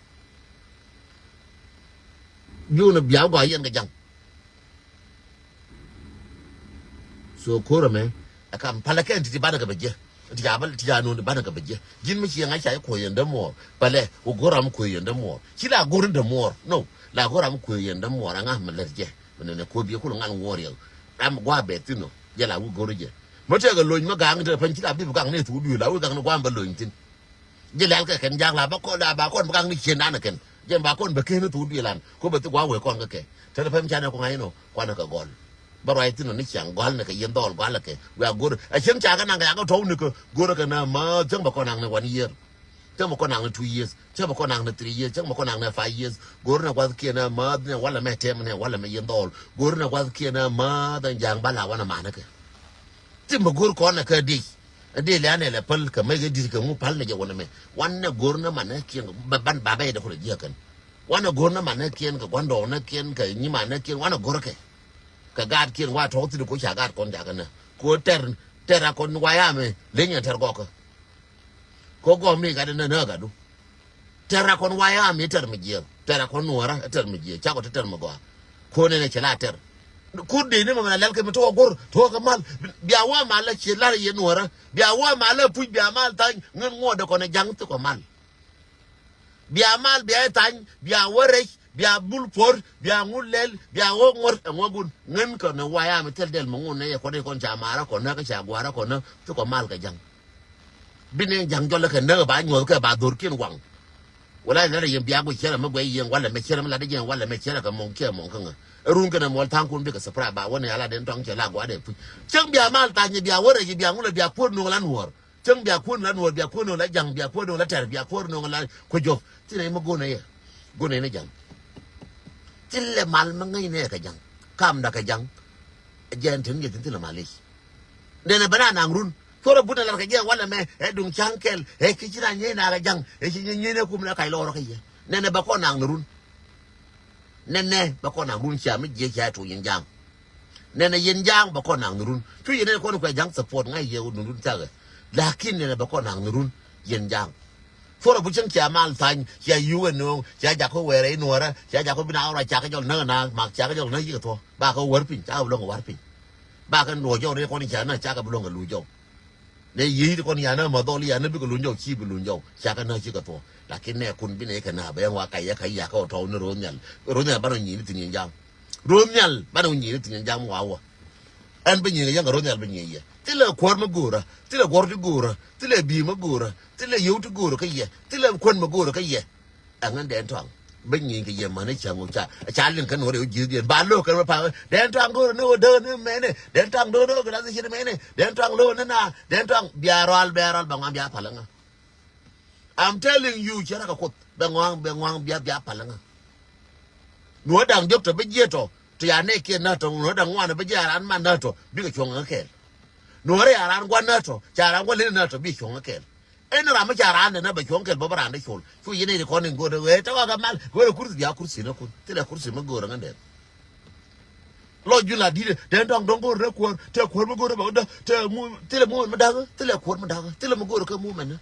Biun ɛ bia wä gɔaa yɛn kɛ ja̱ŋ. So ko̱r ɛmɛ ɛ kam palä kɛn ti̱ti̱ banɛ kɛ bɛ jiɛ. Ti ca bä ti ca nuɔ̱n banɛ kɛ bɛ jiɛ. Ji̱n mi ci ŋa̱c ca i̱ kuɔ̱c yɛn dämuɔɔr. Pɛlɛ ku go̱r ram kuɔ̱c yɛn dämuɔɔr. Ci la go̱r in dämuɔɔr. No. La go̱r ram kuɔ̱c yɛn dämuɔɔr. Aŋa mi lɛr jɛ. Mi nɛnɛ kuɔ̱p yɛ kul ŋal ŋuɔ̱ɔ̱r yɛ. Ram gua̱a̱ bɛ thi̱n nɔ. Jɛ la wi̱i̱ go̱r jɛ. Mi tɛkɛ lony mi gaŋ ti pɛny ci la bi bi gaŋ ni thuk duëël la wi̱i̱ gaŋ ni gua̱a̱ bä lony thi̱n. Ji̱ lɛl kɛ kɛn ja̱a̱k la ba kɔn la ba kɔn bä ka̱n ni cien dan kɛn. Jɛn ba kɔn bä ken ni thuk duëël an ko bä thuk wa wee kɔn kä kɛ. Te ni pɛm canɛ kɔ ŋa̱c inɔ kuanɛ kɛ gɔl. Bä ruac thi̱n ni ciaŋ gɔl ni kɛ yien dhɔl gɔl kɛ. Wia go̱r a cien ca kɛ naŋ kɛ yakɛ tɔw ni kɛ go̱r kɛ na ma cäŋ bä kɔn naŋ ni one year. Cäŋ bä kɔn naŋ ni two years. Cäŋ bä kɔn naŋ ni three years. Cäŋ bä kɔn naŋ ni five years. Go̱r ni gua̱th kiɛn na ma ni walɛ mɛ tɛm ni walɛ mɛ yien dhɔl. Go̱r ni gua̱th kiɛn na ma dhan ja̱a̱ŋ ba la wanɛ manɛ kɛ. Ti mi go̱r kɔn ɛ kä diec. Ɛ diec lɛ anɛ lɛ päl kɛ mec ɛ diec kɛ ŋu päl ni jɛ wänɛ mɛ. Wanɛ go̱r ni manɛ kiɛn bɛ ban babɛ yɛ dee kulɛ jiɛ kɛn. Wanɛ go̱r ni manɛ kiɛn kɛ gua̱ndɔɔŋ ni kiɛn kɛ nyimanɛ kiɛn wanɛ go̱r kɛ. Kɛ gaat kiɛn wa tɔk thil ko ca gaat kɔn jakɛ nä. Ko tɛr tɛr a kɔn wa yamɛ leny ɛ tɛr gɔkä. Ko gɔm mi gat nä nä gadu. Tɛr a kɔn wayam i̱ tɛr mi jiɛɛr. Tɛr a kɔn nuɔrä i̱ tɛr mi jiɛɛr cakɔ ti tɛr mi gɔaa. Kuɔn ɛn ɛ cɛ la tɛr. Kur dee ni mɛ mɛ la lɛl kɛ mi tɔk a go̱r tɔk a kɛ mal. Bia wa mal la ciɛ lar yɛ nuɔrä bia wa mal la puc bia mal thany ŋän ŋuɔt dee kɔn ɛ jaŋ thik kɔ mal. Bia mal bia ɛ thany bia wä rɛc bia bul puɔr bia ŋu lɛl bia wä ŋuɔr ɛ ŋuɔbun ŋän kɔn ɛ wayam i̱ thil dɛl mi ŋun nɛ yɛ kɔn i̱ kɔn ca marä kɔn nä kä ca guarä kɔn nä thik kɔ mal kɛ jaŋ. Bi nɛn ja̱ŋ jɔl kɛ näk ba nyuɔth kɛ ba dhor kiɛn waŋ. Wala nɛn a yɛn bia guic cɛrɛ mi guɛc yɛn walɛ mɛ cɛrɛ mi lat yɛn walɛ mɛ cɛrɛ kɛ mɔŋ kiɛ mɔŋ kä ŋä. Ɛ run kɛnɛ muɔl tha̱a̱ŋ kun bikɛ surprise ba wä ni ala den tɔŋ cɛ la gua̱dɛ puc. Cäŋ bia mal tha̱a̱ŋ bia wä rɛc bia ŋulɛ bia kuäär nuɔ̱ŋ la nuɔ̱ɔ̱r. Cäŋ bia kuäär la nuɔ̱ɔ̱r bia kuäär nuɔ̱ŋ la ja̱ŋ bia kuäär nuɔ̱ŋ la tɛr bia kuäär nuɔ̱ŋ la kuɛ jɔp. Thin ɛ mi go̱n ɛ yɛ. Go̱n ɛ ni ja̱ŋ. Thilɛ mal mi ŋäcnɛ kɛ ja̱ŋ. Kamda kɛ ja̱ŋ. Jɛn tin jɛ thin thilɛ mal i̱. Nɛnɛ bɛ na naŋ run. Cuɔrɛ but ɛ lar kɛ jɛ walɛ mɛ ɛ duŋ ca̱ŋ kɛl ɛ ki ci na nyieec na kɛ ja̱ŋ ɛ ci nyieec nyieec nɛ kum nɛ kac lɔɔrɔ kɛ yɛ. Nɛnɛ bɛ kɔn naŋ ni run. Nɛnɛ bɛ kɔn naŋ run cia mi jiɛ cia tuɔc in ja̱ŋ. Nɛnɛ yɛn ja̱a̱ŋ bɛ kɔn naŋ ni run. Cu yɛn nɛn kɔn kuɛ ja̱ŋ support ŋa̱c yɛ wä ni run thakɛ. Lakin nɛnɛ bɛ kɔn naŋ ni run yɛn ja̱a̱ŋ. Thorɛ bu cäŋ cia mal thany cia yiu kɛ nööŋ cia jakä wɛɛrɛ i̱ nuɔ̱ɔ̱rä cia jakä bi na ɣɔr a cakɛ jɔl näk na mak cakɛ jɔl näk yikɛ thuɔ̱k. Bakɛ wär piny cakɛ bi luɔ̱ŋ kɛ wär piny. Bakɛ luɔ̱c jɔw ni kɔn i̱ ca näk cakɛ bi luɔ̱ŋ kɛ luɔ̱c jɔw. Nɛ yiey ti kɔn yanä ma dhɔl yanä bikɛ luny jɔw ci bi luny jɔw. Cakɛ nä cikɛ thuɔ̱k. Lakin nɛ kun bi nɛ kɛ na bɛ ŋua kayɛ kɛ yakä ɔ tɔw ni ro̱o̱ nhial. Ro̱o̱ nhial banɛ nyi̱i̱ni thi̱n yɛn ja̱a̱ŋ. Ro̱o̱ nhial banɛ nyi̱i̱ni thi̱n yɛn ja̱a̱ŋ ŋua wä. Ɛn bi nyi̱i̱ni yɛn kɛ ro̱o̱ nhial bi nyi̱i̱ yɛ. Thilɛ kuäär mi go̱o̱rä. Thilɛ guɔ̱r ti go̱o̱rä. Thilɛ bi̱i̱ mi go̱o̱rä. Thilɛ yio̱w ti go̱o̱rä kä yɛ. Thilɛ kuän mi go̱o̱rä kä yɛ. Ɛŋä dɛn tɔaŋ. Bä nyieny kɛ yɛ män i̱ cäŋ wä ca ca liŋ kɛn wä rɛw ji̱th diɛn ba lo̱k kɛn wä pa̱a̱ dɛn tɔaŋ go̱o̱r ni wä däk ni mɛni dɛn tɔaŋ do̱k do̱k kɛ lath i̱ cin mɛni dɛn tɔaŋ lo̱k ni na dɛn tɔaŋ bia rɔal bia rɔal bɛ ŋuan bia pal ŋä. I'm telling you cɛ rɛ kɛ kuoth bɛ ŋuan bɛ ŋuan bia bia pal ŋä. Nuɔ daŋ diɔk tɔ bä jiɛ tɔ tɔ ya nɛ kiɛ na tɔ nuɔ daŋ ŋuan bä jiɛ aran man na tɔ bikɛ cuɔ̱ŋ ŋä kɛɛl. Nuɔ rɛ aran guan na tɔ ca aran guan leni na tɔ bikɛ cuɔ̱ŋ ŋä kɛɛl. Ɛn ram mi ca raan dɛ na bɛ cuɔ̱ŋ kɛl bä bä raan dɛ col cu yɛn ɛ ti kɔn in go̱o̱r ɛ wee tɛ wak amal go̱o̱r ɛ kursi bia kursi ni kun thilɛ kursi mi go̱o̱r ɛ ŋän dɛ. Lɔ jun la di̱t ɛ dɛn tɔŋ dɔ̱ŋ go̱o̱r rɛ kuäär tɛ kuäär mi go̱o̱r ɛ bɛ wä dä tɛ mu thilɛ muɔ̱ɔ̱n mi da̱kä thilɛ kuäär mi da̱kä thilɛ mi go̱o̱r ɛ kä mu mɛn ni.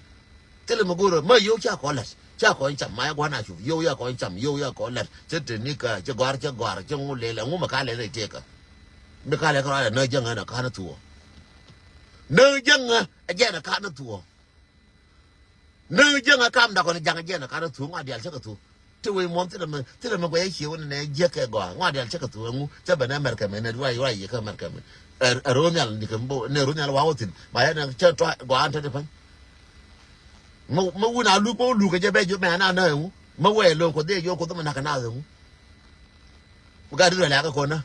Thilɛ mi go̱o̱r ɛ ma yio̱w ca kɔn la̱t ca kɔn cam ma yɛ gua̱n a cup yio̱w ya kɔn cam yio̱w ya kɔn la̱t cɛ te ni kä cɛ gɔaar cɛ gɔaar cɛ ŋu lɛl ɛ ŋu mɛ ka lɛl ɛ tëëkä. Mi ka lɛl kä rɔɔdɛ nä jäŋä nä ka̱n thuɔ̱ɔ̱. Nä jäŋä ɛ jɛn ɛ ka̱n thuɔ̱ɔ̱. Näk jiäŋä kam dakɔn jaŋ jiɛn ɛ ka̱n thuɔ̱k ŋɔak diaal cä kɛ thuɔ̱k. Ti wec muɔ̱n thilɛ mi thilɛ mi guɛc ɛ cie wä ni nɛ jiäk kɛ gɔaa ŋɔak diaal cä kɛ thuɔ̱k ɛŋu cä ben ɛ mɛrkɛ mi nɛ ruac ruac yɛ kä mɛrkɛ mi. Ɛ ro̱o̱ nhial ni kɛ mi bo nɛ ro̱o̱ nhial wa̱a̱ wä thi̱n ma yɛn ɛ cä tɔ̱ gɔaa ɛn te ti pa̱ny. Mi mi wun a luk mi wä luk kɛ jɛ bɛ ji̱ mɛ ɛn a näk ɛŋu mi wɛɛ lo̱o̱ŋ kuɔth dee jiɔk kuoth mi na̱k kɛ naath ɛŋu. Bi gat Israel yakɛ kɔn nä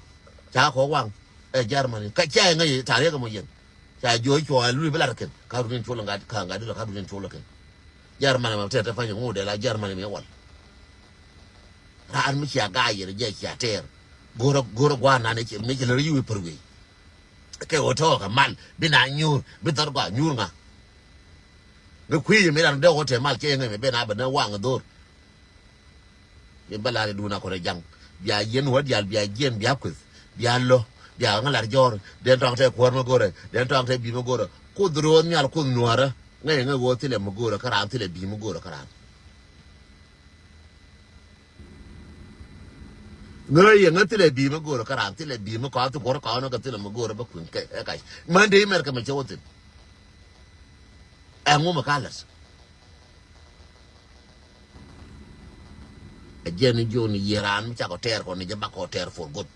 ca kɔ waŋ ɛ Germany ka cɛ ŋäc ta̱a̱ riɛk ɛmɔ yɛn. Ca jiɔc cuɔ ɛ lul bi lat kɛn ka run in col ŋa̱t ka ŋa̱t Israel ka run in col kɛn. Germany mɛ tɛt tɛ pa̱ny ŋu dee la Germany mɛ wal. Raan mi cia ga̱a̱c yɛn jɛ cia tɛɛr. Go̱rä go̱rä gua̱a̱r nan mi ci lär yiwi pär wei. Kɛ ɣöö tɔɔk kɛ mal bi na nyuur bi dhɔr gɔaa nyuur ŋa. Ŋä kui̱ yɛ mi ran dee ɣöö tɛ mal cɛ yɛ ŋäc mɛ ben a bɛ nä waŋ dhor. Bi bä la̱r i̱ duun a kɔn ɛ jaŋ bia yiɛn wä diaal bia jiɛn bia kueth bia lo̱ bia ŋä la̱r jɔ̱ɔ̱r. Dee tɔaŋ tɛ kuäär mi go̱rɛ dee tɔaŋ tɛ bi̱i̱ mi go̱rɛ kuoth ro̱o̱n nhial kuoth nuäärä. Ŋäc ŋäc ɣöö thilɛ mi go̱rɛ kä raan thilɛ bi̱i̱ mi go̱rɛ kä raan. Ŋäc yɛ ŋä thilɛ bi̱i̱ mi go̱o̱rä kä raan thilɛ bi̱i̱ mi kɔath ti guɔ̱r kɔath ni kɛ thilɛ mi go̱o̱rä bä kui̱n kɛ ɛ kac. Män dee imɛr kɛ mɛ cɛ wä thi̱n. Ɛŋu mi ka la̱t? Ɛ jɛn ni jiɔn ni yiëë raan mi cakɔ tɛɛr kɔn ni jɛ bakɔ tɛɛr for good.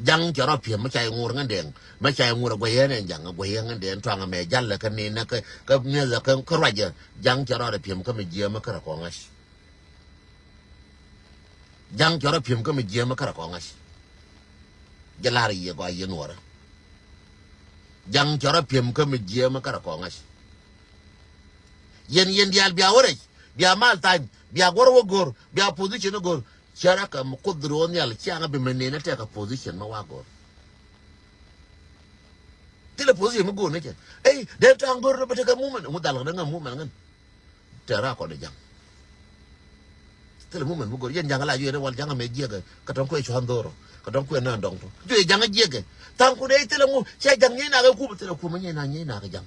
Ja̱ŋ cɛ rɔ piɛm mi ca iŋuur ŋändɛŋ, mi ca iŋuur ɛ guɛyɛ ni ja̱ŋ ɛ guɛyɛ ŋändɛŋ tuaŋ ɛmɛ jalɛ kä ni nɛ kä, kä miɛth ɛ kä, kä ruacɛ. Ja̱ŋ cɛ rɔ rɛ piɛm kä mi jiɛ mi kärɛ kɔ ŋa̱c. Ja̱ŋ cɛ rɔ piɛm kä mi jiɛ mi kärɛ kɔ ŋa̱c. Jɛ lar yiëë gɔaa yiëë nuɔrä. Ja̱ŋ cɛ rɔ piɛm kä mi jiɛ mi kärɛ kɔ ŋa̱c. Yɛn, yɛn diaal bia wä rɛc, bia mal thany, bia guɔ̱r wä go̱r, bia position wä go̱r. Cɛ rɔ kɛ mi kuoth ro̱o̱ nhial ciaŋ bi mi nɛn ɛ tɛk kɛ position mi wa go̱r. Thilɛ position mi go̱r ni cɛ. Ey, den tɔ̱a̱ŋ go̱r ni bä tekɛ movement, ŋu dhal kɛ ni ŋä movement ŋän. Tɛɛr a kɔn i̱ ja̱ŋ. Thilɛ movement mi go̱r yɛn ja̱ŋ la juɛ ni wal ja̱ŋ amɛ jiɛkɛ. Kä tɔ̱ŋ kuɛ cua̱n dho̱rɔ. Kä tɔ̱ŋ kuɛ nään dɔ̱ŋ tɔ. Juɛ ja̱ŋ jiɛkɛ. Tha̱a̱ŋ kun ɛ thilɛ ŋu, cɛ ja̱ŋ nyɛy nak ɛ kup, thilɛ kup nyɛy nak, nyɛy nak ja̱ŋ.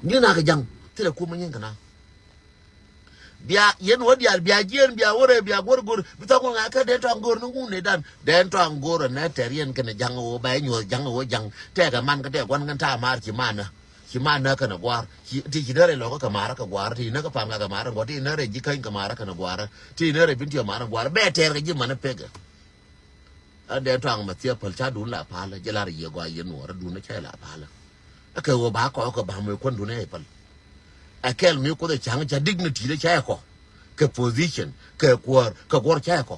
Nyɛy nak ja̱ŋ. Thilɛ kup nyɛy kɛ na. Bia yɛn wä diaal, bia jiɛn, bia wä rɛy, bia guɔ̱r go̱r. Bi tha̱a̱ŋ kun ŋa̱ kä den tɔ̱a̱ŋ go̱r ni ŋun ni dan. Den tɔ̱a̱ŋ go̱r nɛ tɛr yɛn kɛnɛ ja̱ŋ wä, ba yɛ nyuɔ̱th ja̱ŋ wä ja̱ŋ. Tɛkɛ man kä tɛk gua̱n kɛn ta̱a̱ maar ci man. Ci man näk kɛnɛ gua̱a̱r. Ci, ti ci dee rɛy lɔkä kɛ maarä kɛ gua̱a̱r. Ti näk kɛ pam kɛ maarä kɛ gua̱a̱r. Ti näk rɛy ji̱ käny kɛ maarä kɛnɛ gua̱a̱r. Ti näk rɛy bin ti maarä kɛ gua̱a̱r. Bɛ tɛɛr kɛ ji̱ manä pekɛ. An dee tɔaŋ ma thiɛ päl ca duun la palä. Jɛ lar yiëë gɔaa yiëë nuɔɔrä duun ca la palä. Ɛ kɛ ɣöö ba kɔk kɛ ba̱a̱m wee kuändun ɛ päl. Ɛ kɛl mi kuoth ɛ ca̱ŋ ca dignity dee ca ɛ kɔ. Kɛ position, kɛ kuäär, kɛ guɔ̱r ca ɛ kɔ.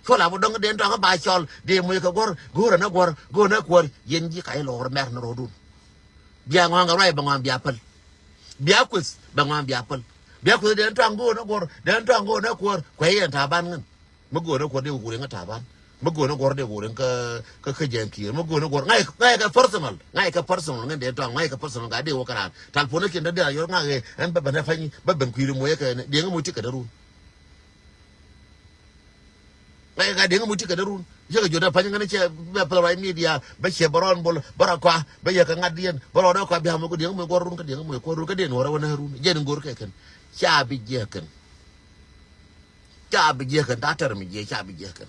Cuɔl a bä dɔ̱ŋ dee tɔaŋ ba cɔl dee moc kɛ guɔ̱r, go̱o̱rä nä guɔ̱r, go̱o̱rä nä kuäär. Yɛn ji̱ ka ilɔɔr mɛr ni rɔɔdun. Bia ŋɔaŋ kɛ ruac bɛ ŋɔaŋ bia päl. Bia kueth bɛ ŋɔaŋ bia päl. Bia kueth den tɔaŋ go̱o̱r ni guɔ̱r, den tɔaŋ go̱o̱r ni kuäär. Kuɛ yɛn ta̱a̱ ban ŋän. Mi go̱o̱r ni kuäär dee wuriŋ kä ta̱a̱ ban. Mi go̱o̱r ni guɔ̱r dee wuriŋ kä, kä, kä jɛn kiɛɛr. Mi go̱o̱r ni guɔ̱r ŋa̱c, ŋa̱c kɛ personal. Ŋa̱c kɛ personal ŋän den tɔaŋ ŋa̱c kɛ personal ŋa̱c dee wä kä raan. Tal puɔ̱n ni kiɛn dee dee a yɔr ŋa̱c ɛ ɛn bɛ bɛn ɛ pa̱ny, bɛ ben kui̱ri muɔ̱c ɛ kɛ ni. Diɛŋ mi ti kɛ dee run. Ŋa̱c ɛ ka diɛŋ mi ti kɛ dee run. Yɛ kɛ jɔt ɛ pa̱ny ŋän cɛ bɛ pɛl ruac media, bɛ cɛ bɛ rɔɔn bol, bɛ rɔ kɔa, bɛ yɛ kɛ ŋa̱t diɛn, bɛ rɔɔn ɛ kɔa bia mɛ ku diɛŋ mi guɔ̱r run kä diɛŋ mi kuɔr run kä diɛn wä rɛ wä nä run. Jɛn go̱r kɛ kɛn. Ca bi jiɛ kɛn. Ca bi jiɛ kɛn, ta tɛr mi jiɛ ca bi jiɛ kɛn.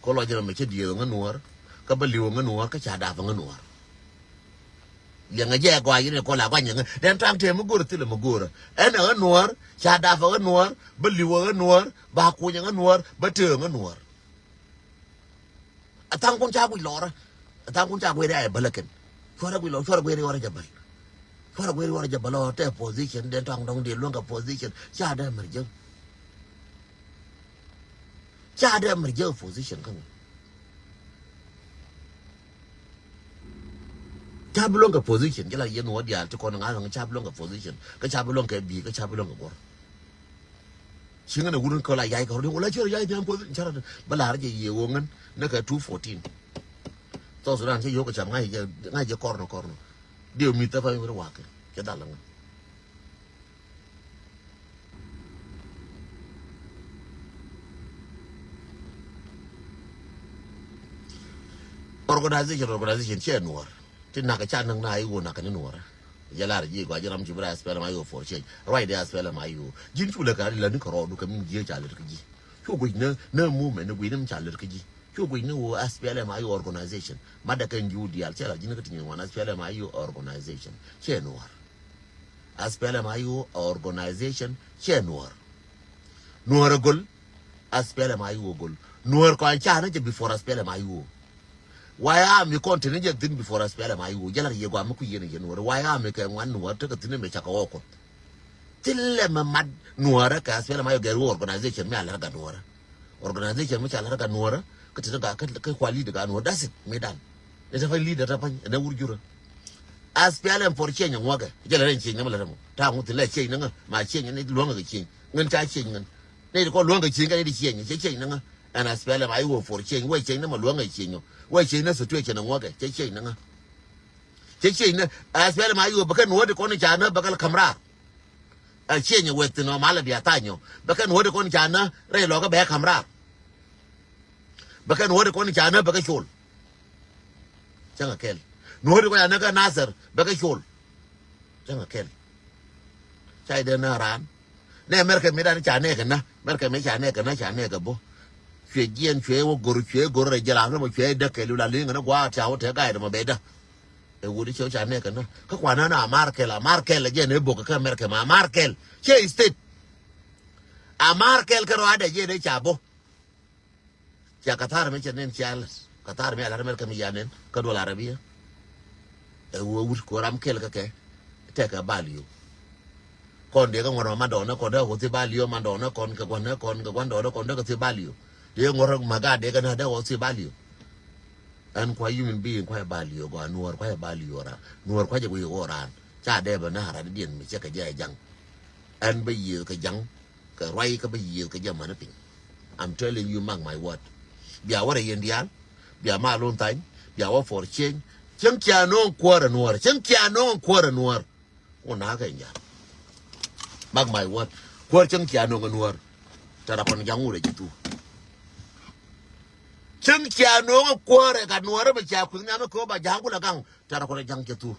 Ko lɔ jɛ mɛ cɛ diɛ ŋä nuɔr, kä bä liw ŋä nuɔr, kä ca dap ŋä nuɔr. Liɛŋɛ jɛ gɔaa yini kɔ la gɔaa nyɛ ŋä. Den tɔaŋ tëë mi go̱o̱rä thilɛ mi go̱o̱rä. Ɛn ɛ ɣä nuɔ̱ɔ̱r, ca dap ɛ ɣä nuɔ̱ɔ̱r, bä li̱w ɛ ɣä nuɔ̱ɔ̱r, ba kuny ɛ ɣä nuɔ̱ɔ̱r, bä tëë ɛ ɣä nuɔ̱ɔ̱r. A tha̱a̱ŋ kun ca guic lɔɔrä. A tha̱a̱ŋ kun ca guic rɛy a jɛ bäl ɛ kɛn. Cuɔrɛ guic lɔɔr, cuɔrɛ guic rɛy ɣɔrɛ jɛ bäl. Cuɔrɛ guic rɛy ɣɔrɛ jɛ bäl ɔ tɛ position, den tɔaŋ dɔ̱ŋ dee luäŋ kɛ position. Ca dee mɛr jɛ. Ca dee mɛr jɛ position kä ŋu. Ca bi luäŋ kɛ position, jɛ la yɛn wä diaal ti kɔn ŋa̱ ŋa̱ ca bi luäŋ kɛ position, kä ca bi luäŋ kɛ bi̱i̱, kä ca bi luäŋ kɛ guɔ̱r. Ci ŋän a wut kä la yay kɛ rɔ di wala ci rɔ yay nhiam position, ca rɔ bä lar jɛ yiëë wä ŋän, ni kɛ two fourteen. South Sudan ci yio̱k kɛ cam ŋa̱c jɛ, ŋa̱c jɛ kɔrnɔ kɔrnɔ. Diɛ mi thäpä mi rɔ wakɛ, cɛ dhal ŋän. Organization, organization, cɛ nuɔr. Ti nak ca nak na iwo nak ni nuɔr. Jɛ lar ji̱ gɔaa ji̱ ram ci bi ra S P L M I O for change. Ruac dee S P L M I O. Ji̱n cu lɛ ka ri la ni kɛ rɔɔdu kɛ min ji̱ ca lɛ kä ji̱. Cu guic ni, ni movement ni guic ni mi ca lɛ kä ji̱. Cu guic ni wo S P L M I O organization. Ma dɛ kɛn ji̱ diaal cɛ la ji̱n kä ti nyin wan S P L M I O organization. Cɛ nuɔr. S P L M I O organization cɛ nuɔr. Nuɔr a gol, S P L M I O gol. Nuɔr kɔn ca ni jɛ before S P L M I O. Why am you continue jɛ thin before S P L M I O? Jɛ la yɛ gɔaa mi ku yɛn yɛ nuɔr. Why am you kɛ ŋuan nuɔr tekɛ thin mi cakɛ wä kuth? Thilɛ mi mat nuɔr kɛ S P L M I O gɛr wä organization mi a lɛr gat nuɔr. Organization mi ca lɛr gat nuɔrä, kä ti gat kä, kä kua leader gat nuɔrä. That's it, mi dan. Ni ta pa̱ny leader ta pa̱ny, ni wur jurä. S P L M for change ŋuɔkɛ. Jɛ lɛ rɛn change ni ma lɛ rɛm. Ta ŋu ti lɛ change ni ŋä, ma change ni luäŋ kɛ change. Ŋän ca change ŋän. Ni ti kɔ luäŋ kɛ change kɛ ni ti change, cɛ change ni ŋä. Ɛn S P L M I O for change, wä change ni ma luäŋ kɛ change. Wä change ni situation ŋuɔkɛ, cɛ change ni ŋä. Cɛ change ni, S P L M I O bɛ kɛ nuɔ̱t ti kɔn ca ni bɛ kɛ lɛ kam raar. A cieny weth ti nɔ malɛ bia tha̱a̱ny ɔ. Bɛ kɛn wä ti kɔn ca nä rɛy lɔkä bɛ kam raar. Bɛ kɛn wä ti kɔn ca nä bɛ kɛ col. Cäŋ a kɛl. Ni wä ti kɔn ca nä kä Nasir bɛ kɛ col. Cäŋ a kɛl. Ca idɛ nä raan. Nɛ mɛrkɛ mi dan ca nɛ kɛ nä. Mɛrkɛ mi ca nɛ kɛ nä ca nɛ kɛ bä. Cuɛ jiɛn cuɛ wä gor cuɛ gor rɛ jɛ la rɛ mɔ cuɛ däk kɛ lu la liŋ kɛ nä gua̱a̱ ca wä tɛ ga̱a̱c dɛ mɔ bɛ dä. Ɛ wut i̱ cɛ wä ca nɛɛk kɛ nä kä kuanä nä Amarkɛl, Amarkɛl ɛ jɛn ɛ bok kä America ma Amarkɛl cɛ state. Amarkɛl kɛ rɔadɛ jɛn ɛ ca bok. Cia Kathar mi cɛ nen cia lät Kathar mi alar America mi ya nen kä duɔl Arabia. Ɛ wut kɛ ram kɛl kä kɛ tɛkɛ bal yo. Kɔn dee kä ŋuɔ̱t ma mandɔɔnä kɔn dee kɛ thi bal yo mandɔɔnä kɔn kɛ gua̱nä kɔn kɛ gua̱ndɔɔnä kɔn dee kɛ thi bal yo. Dee ŋuɔ̱t ma gaat dee kä nä dee kɛ thi bal yo. Ɛn kua human being kua bal yo gɔaa nuɔr kua bal yo ran nuɔr kua jɛ wi̱i̱ wä ran. Ca dee bɛ na ran diɛn mi cɛ kɛ jɛ jaŋ. Ɛn bɛ yiëë kɛ jaŋ kɛ ruac kä bä yiëëth kä jɛ mani piny. I'm telling you, mark my word. Bia wä rɛ yɛn diaal, bia ma lon thany, bia wä for change. Cäŋ cia no̱o̱ŋ kuäär ɛ nuäär, cäŋ cia no̱o̱ŋ kuäär ɛ nuäär. Wä na̱a̱ kɛ nyal. Mark my word. Kuäär cäŋ cia no̱o̱ŋ ɛ nuäär. Tɛrɛ kɔn ja̱ŋ wurɛ ji̱ thu. Cäŋ cia no̱o̱ŋ ɛ kuäär ɛ ka nuäär ɛ bɛ cia kuth nhiam ɛ kɛ wä ba ja̱a̱ŋ kulɛ gaŋ. Tɛrɛ kɔn ja̱ŋ cɛ thu.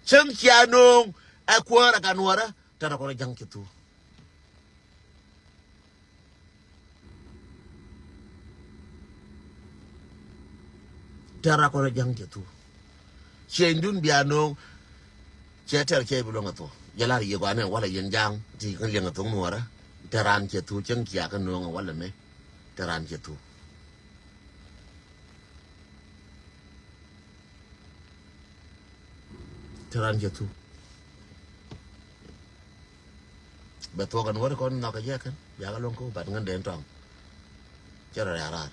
Cäŋ cia no̱o̱ŋ ɛ kuäär ɛ ka nuɔrä. Tɛrɛ kɔn ja̱ŋ cɛ thu. Tɛrɛ kɔn ja̱ŋ cɛ thu. Ciɛny dun bia no̱o̱ŋ. Cɛ tɛr cɛ bi luäŋ a thok jɛ lar yie gɔanɛ walɛ yɛn ja̱a̱ŋ ti kän liɛŋ a thok nuɔrä. Tɛran cɛ thu cäŋ cia kä no̱o̱ŋ a walɛ mɛ. Tɛran cɛ thu. Tɛran cɛ thu. Bɛ thuɔk a nuɔrä kɔn nhɔk a jɛ kän bia kä luäŋ kä bat ŋän den tɔŋ. Cɛ rɔ ria rar.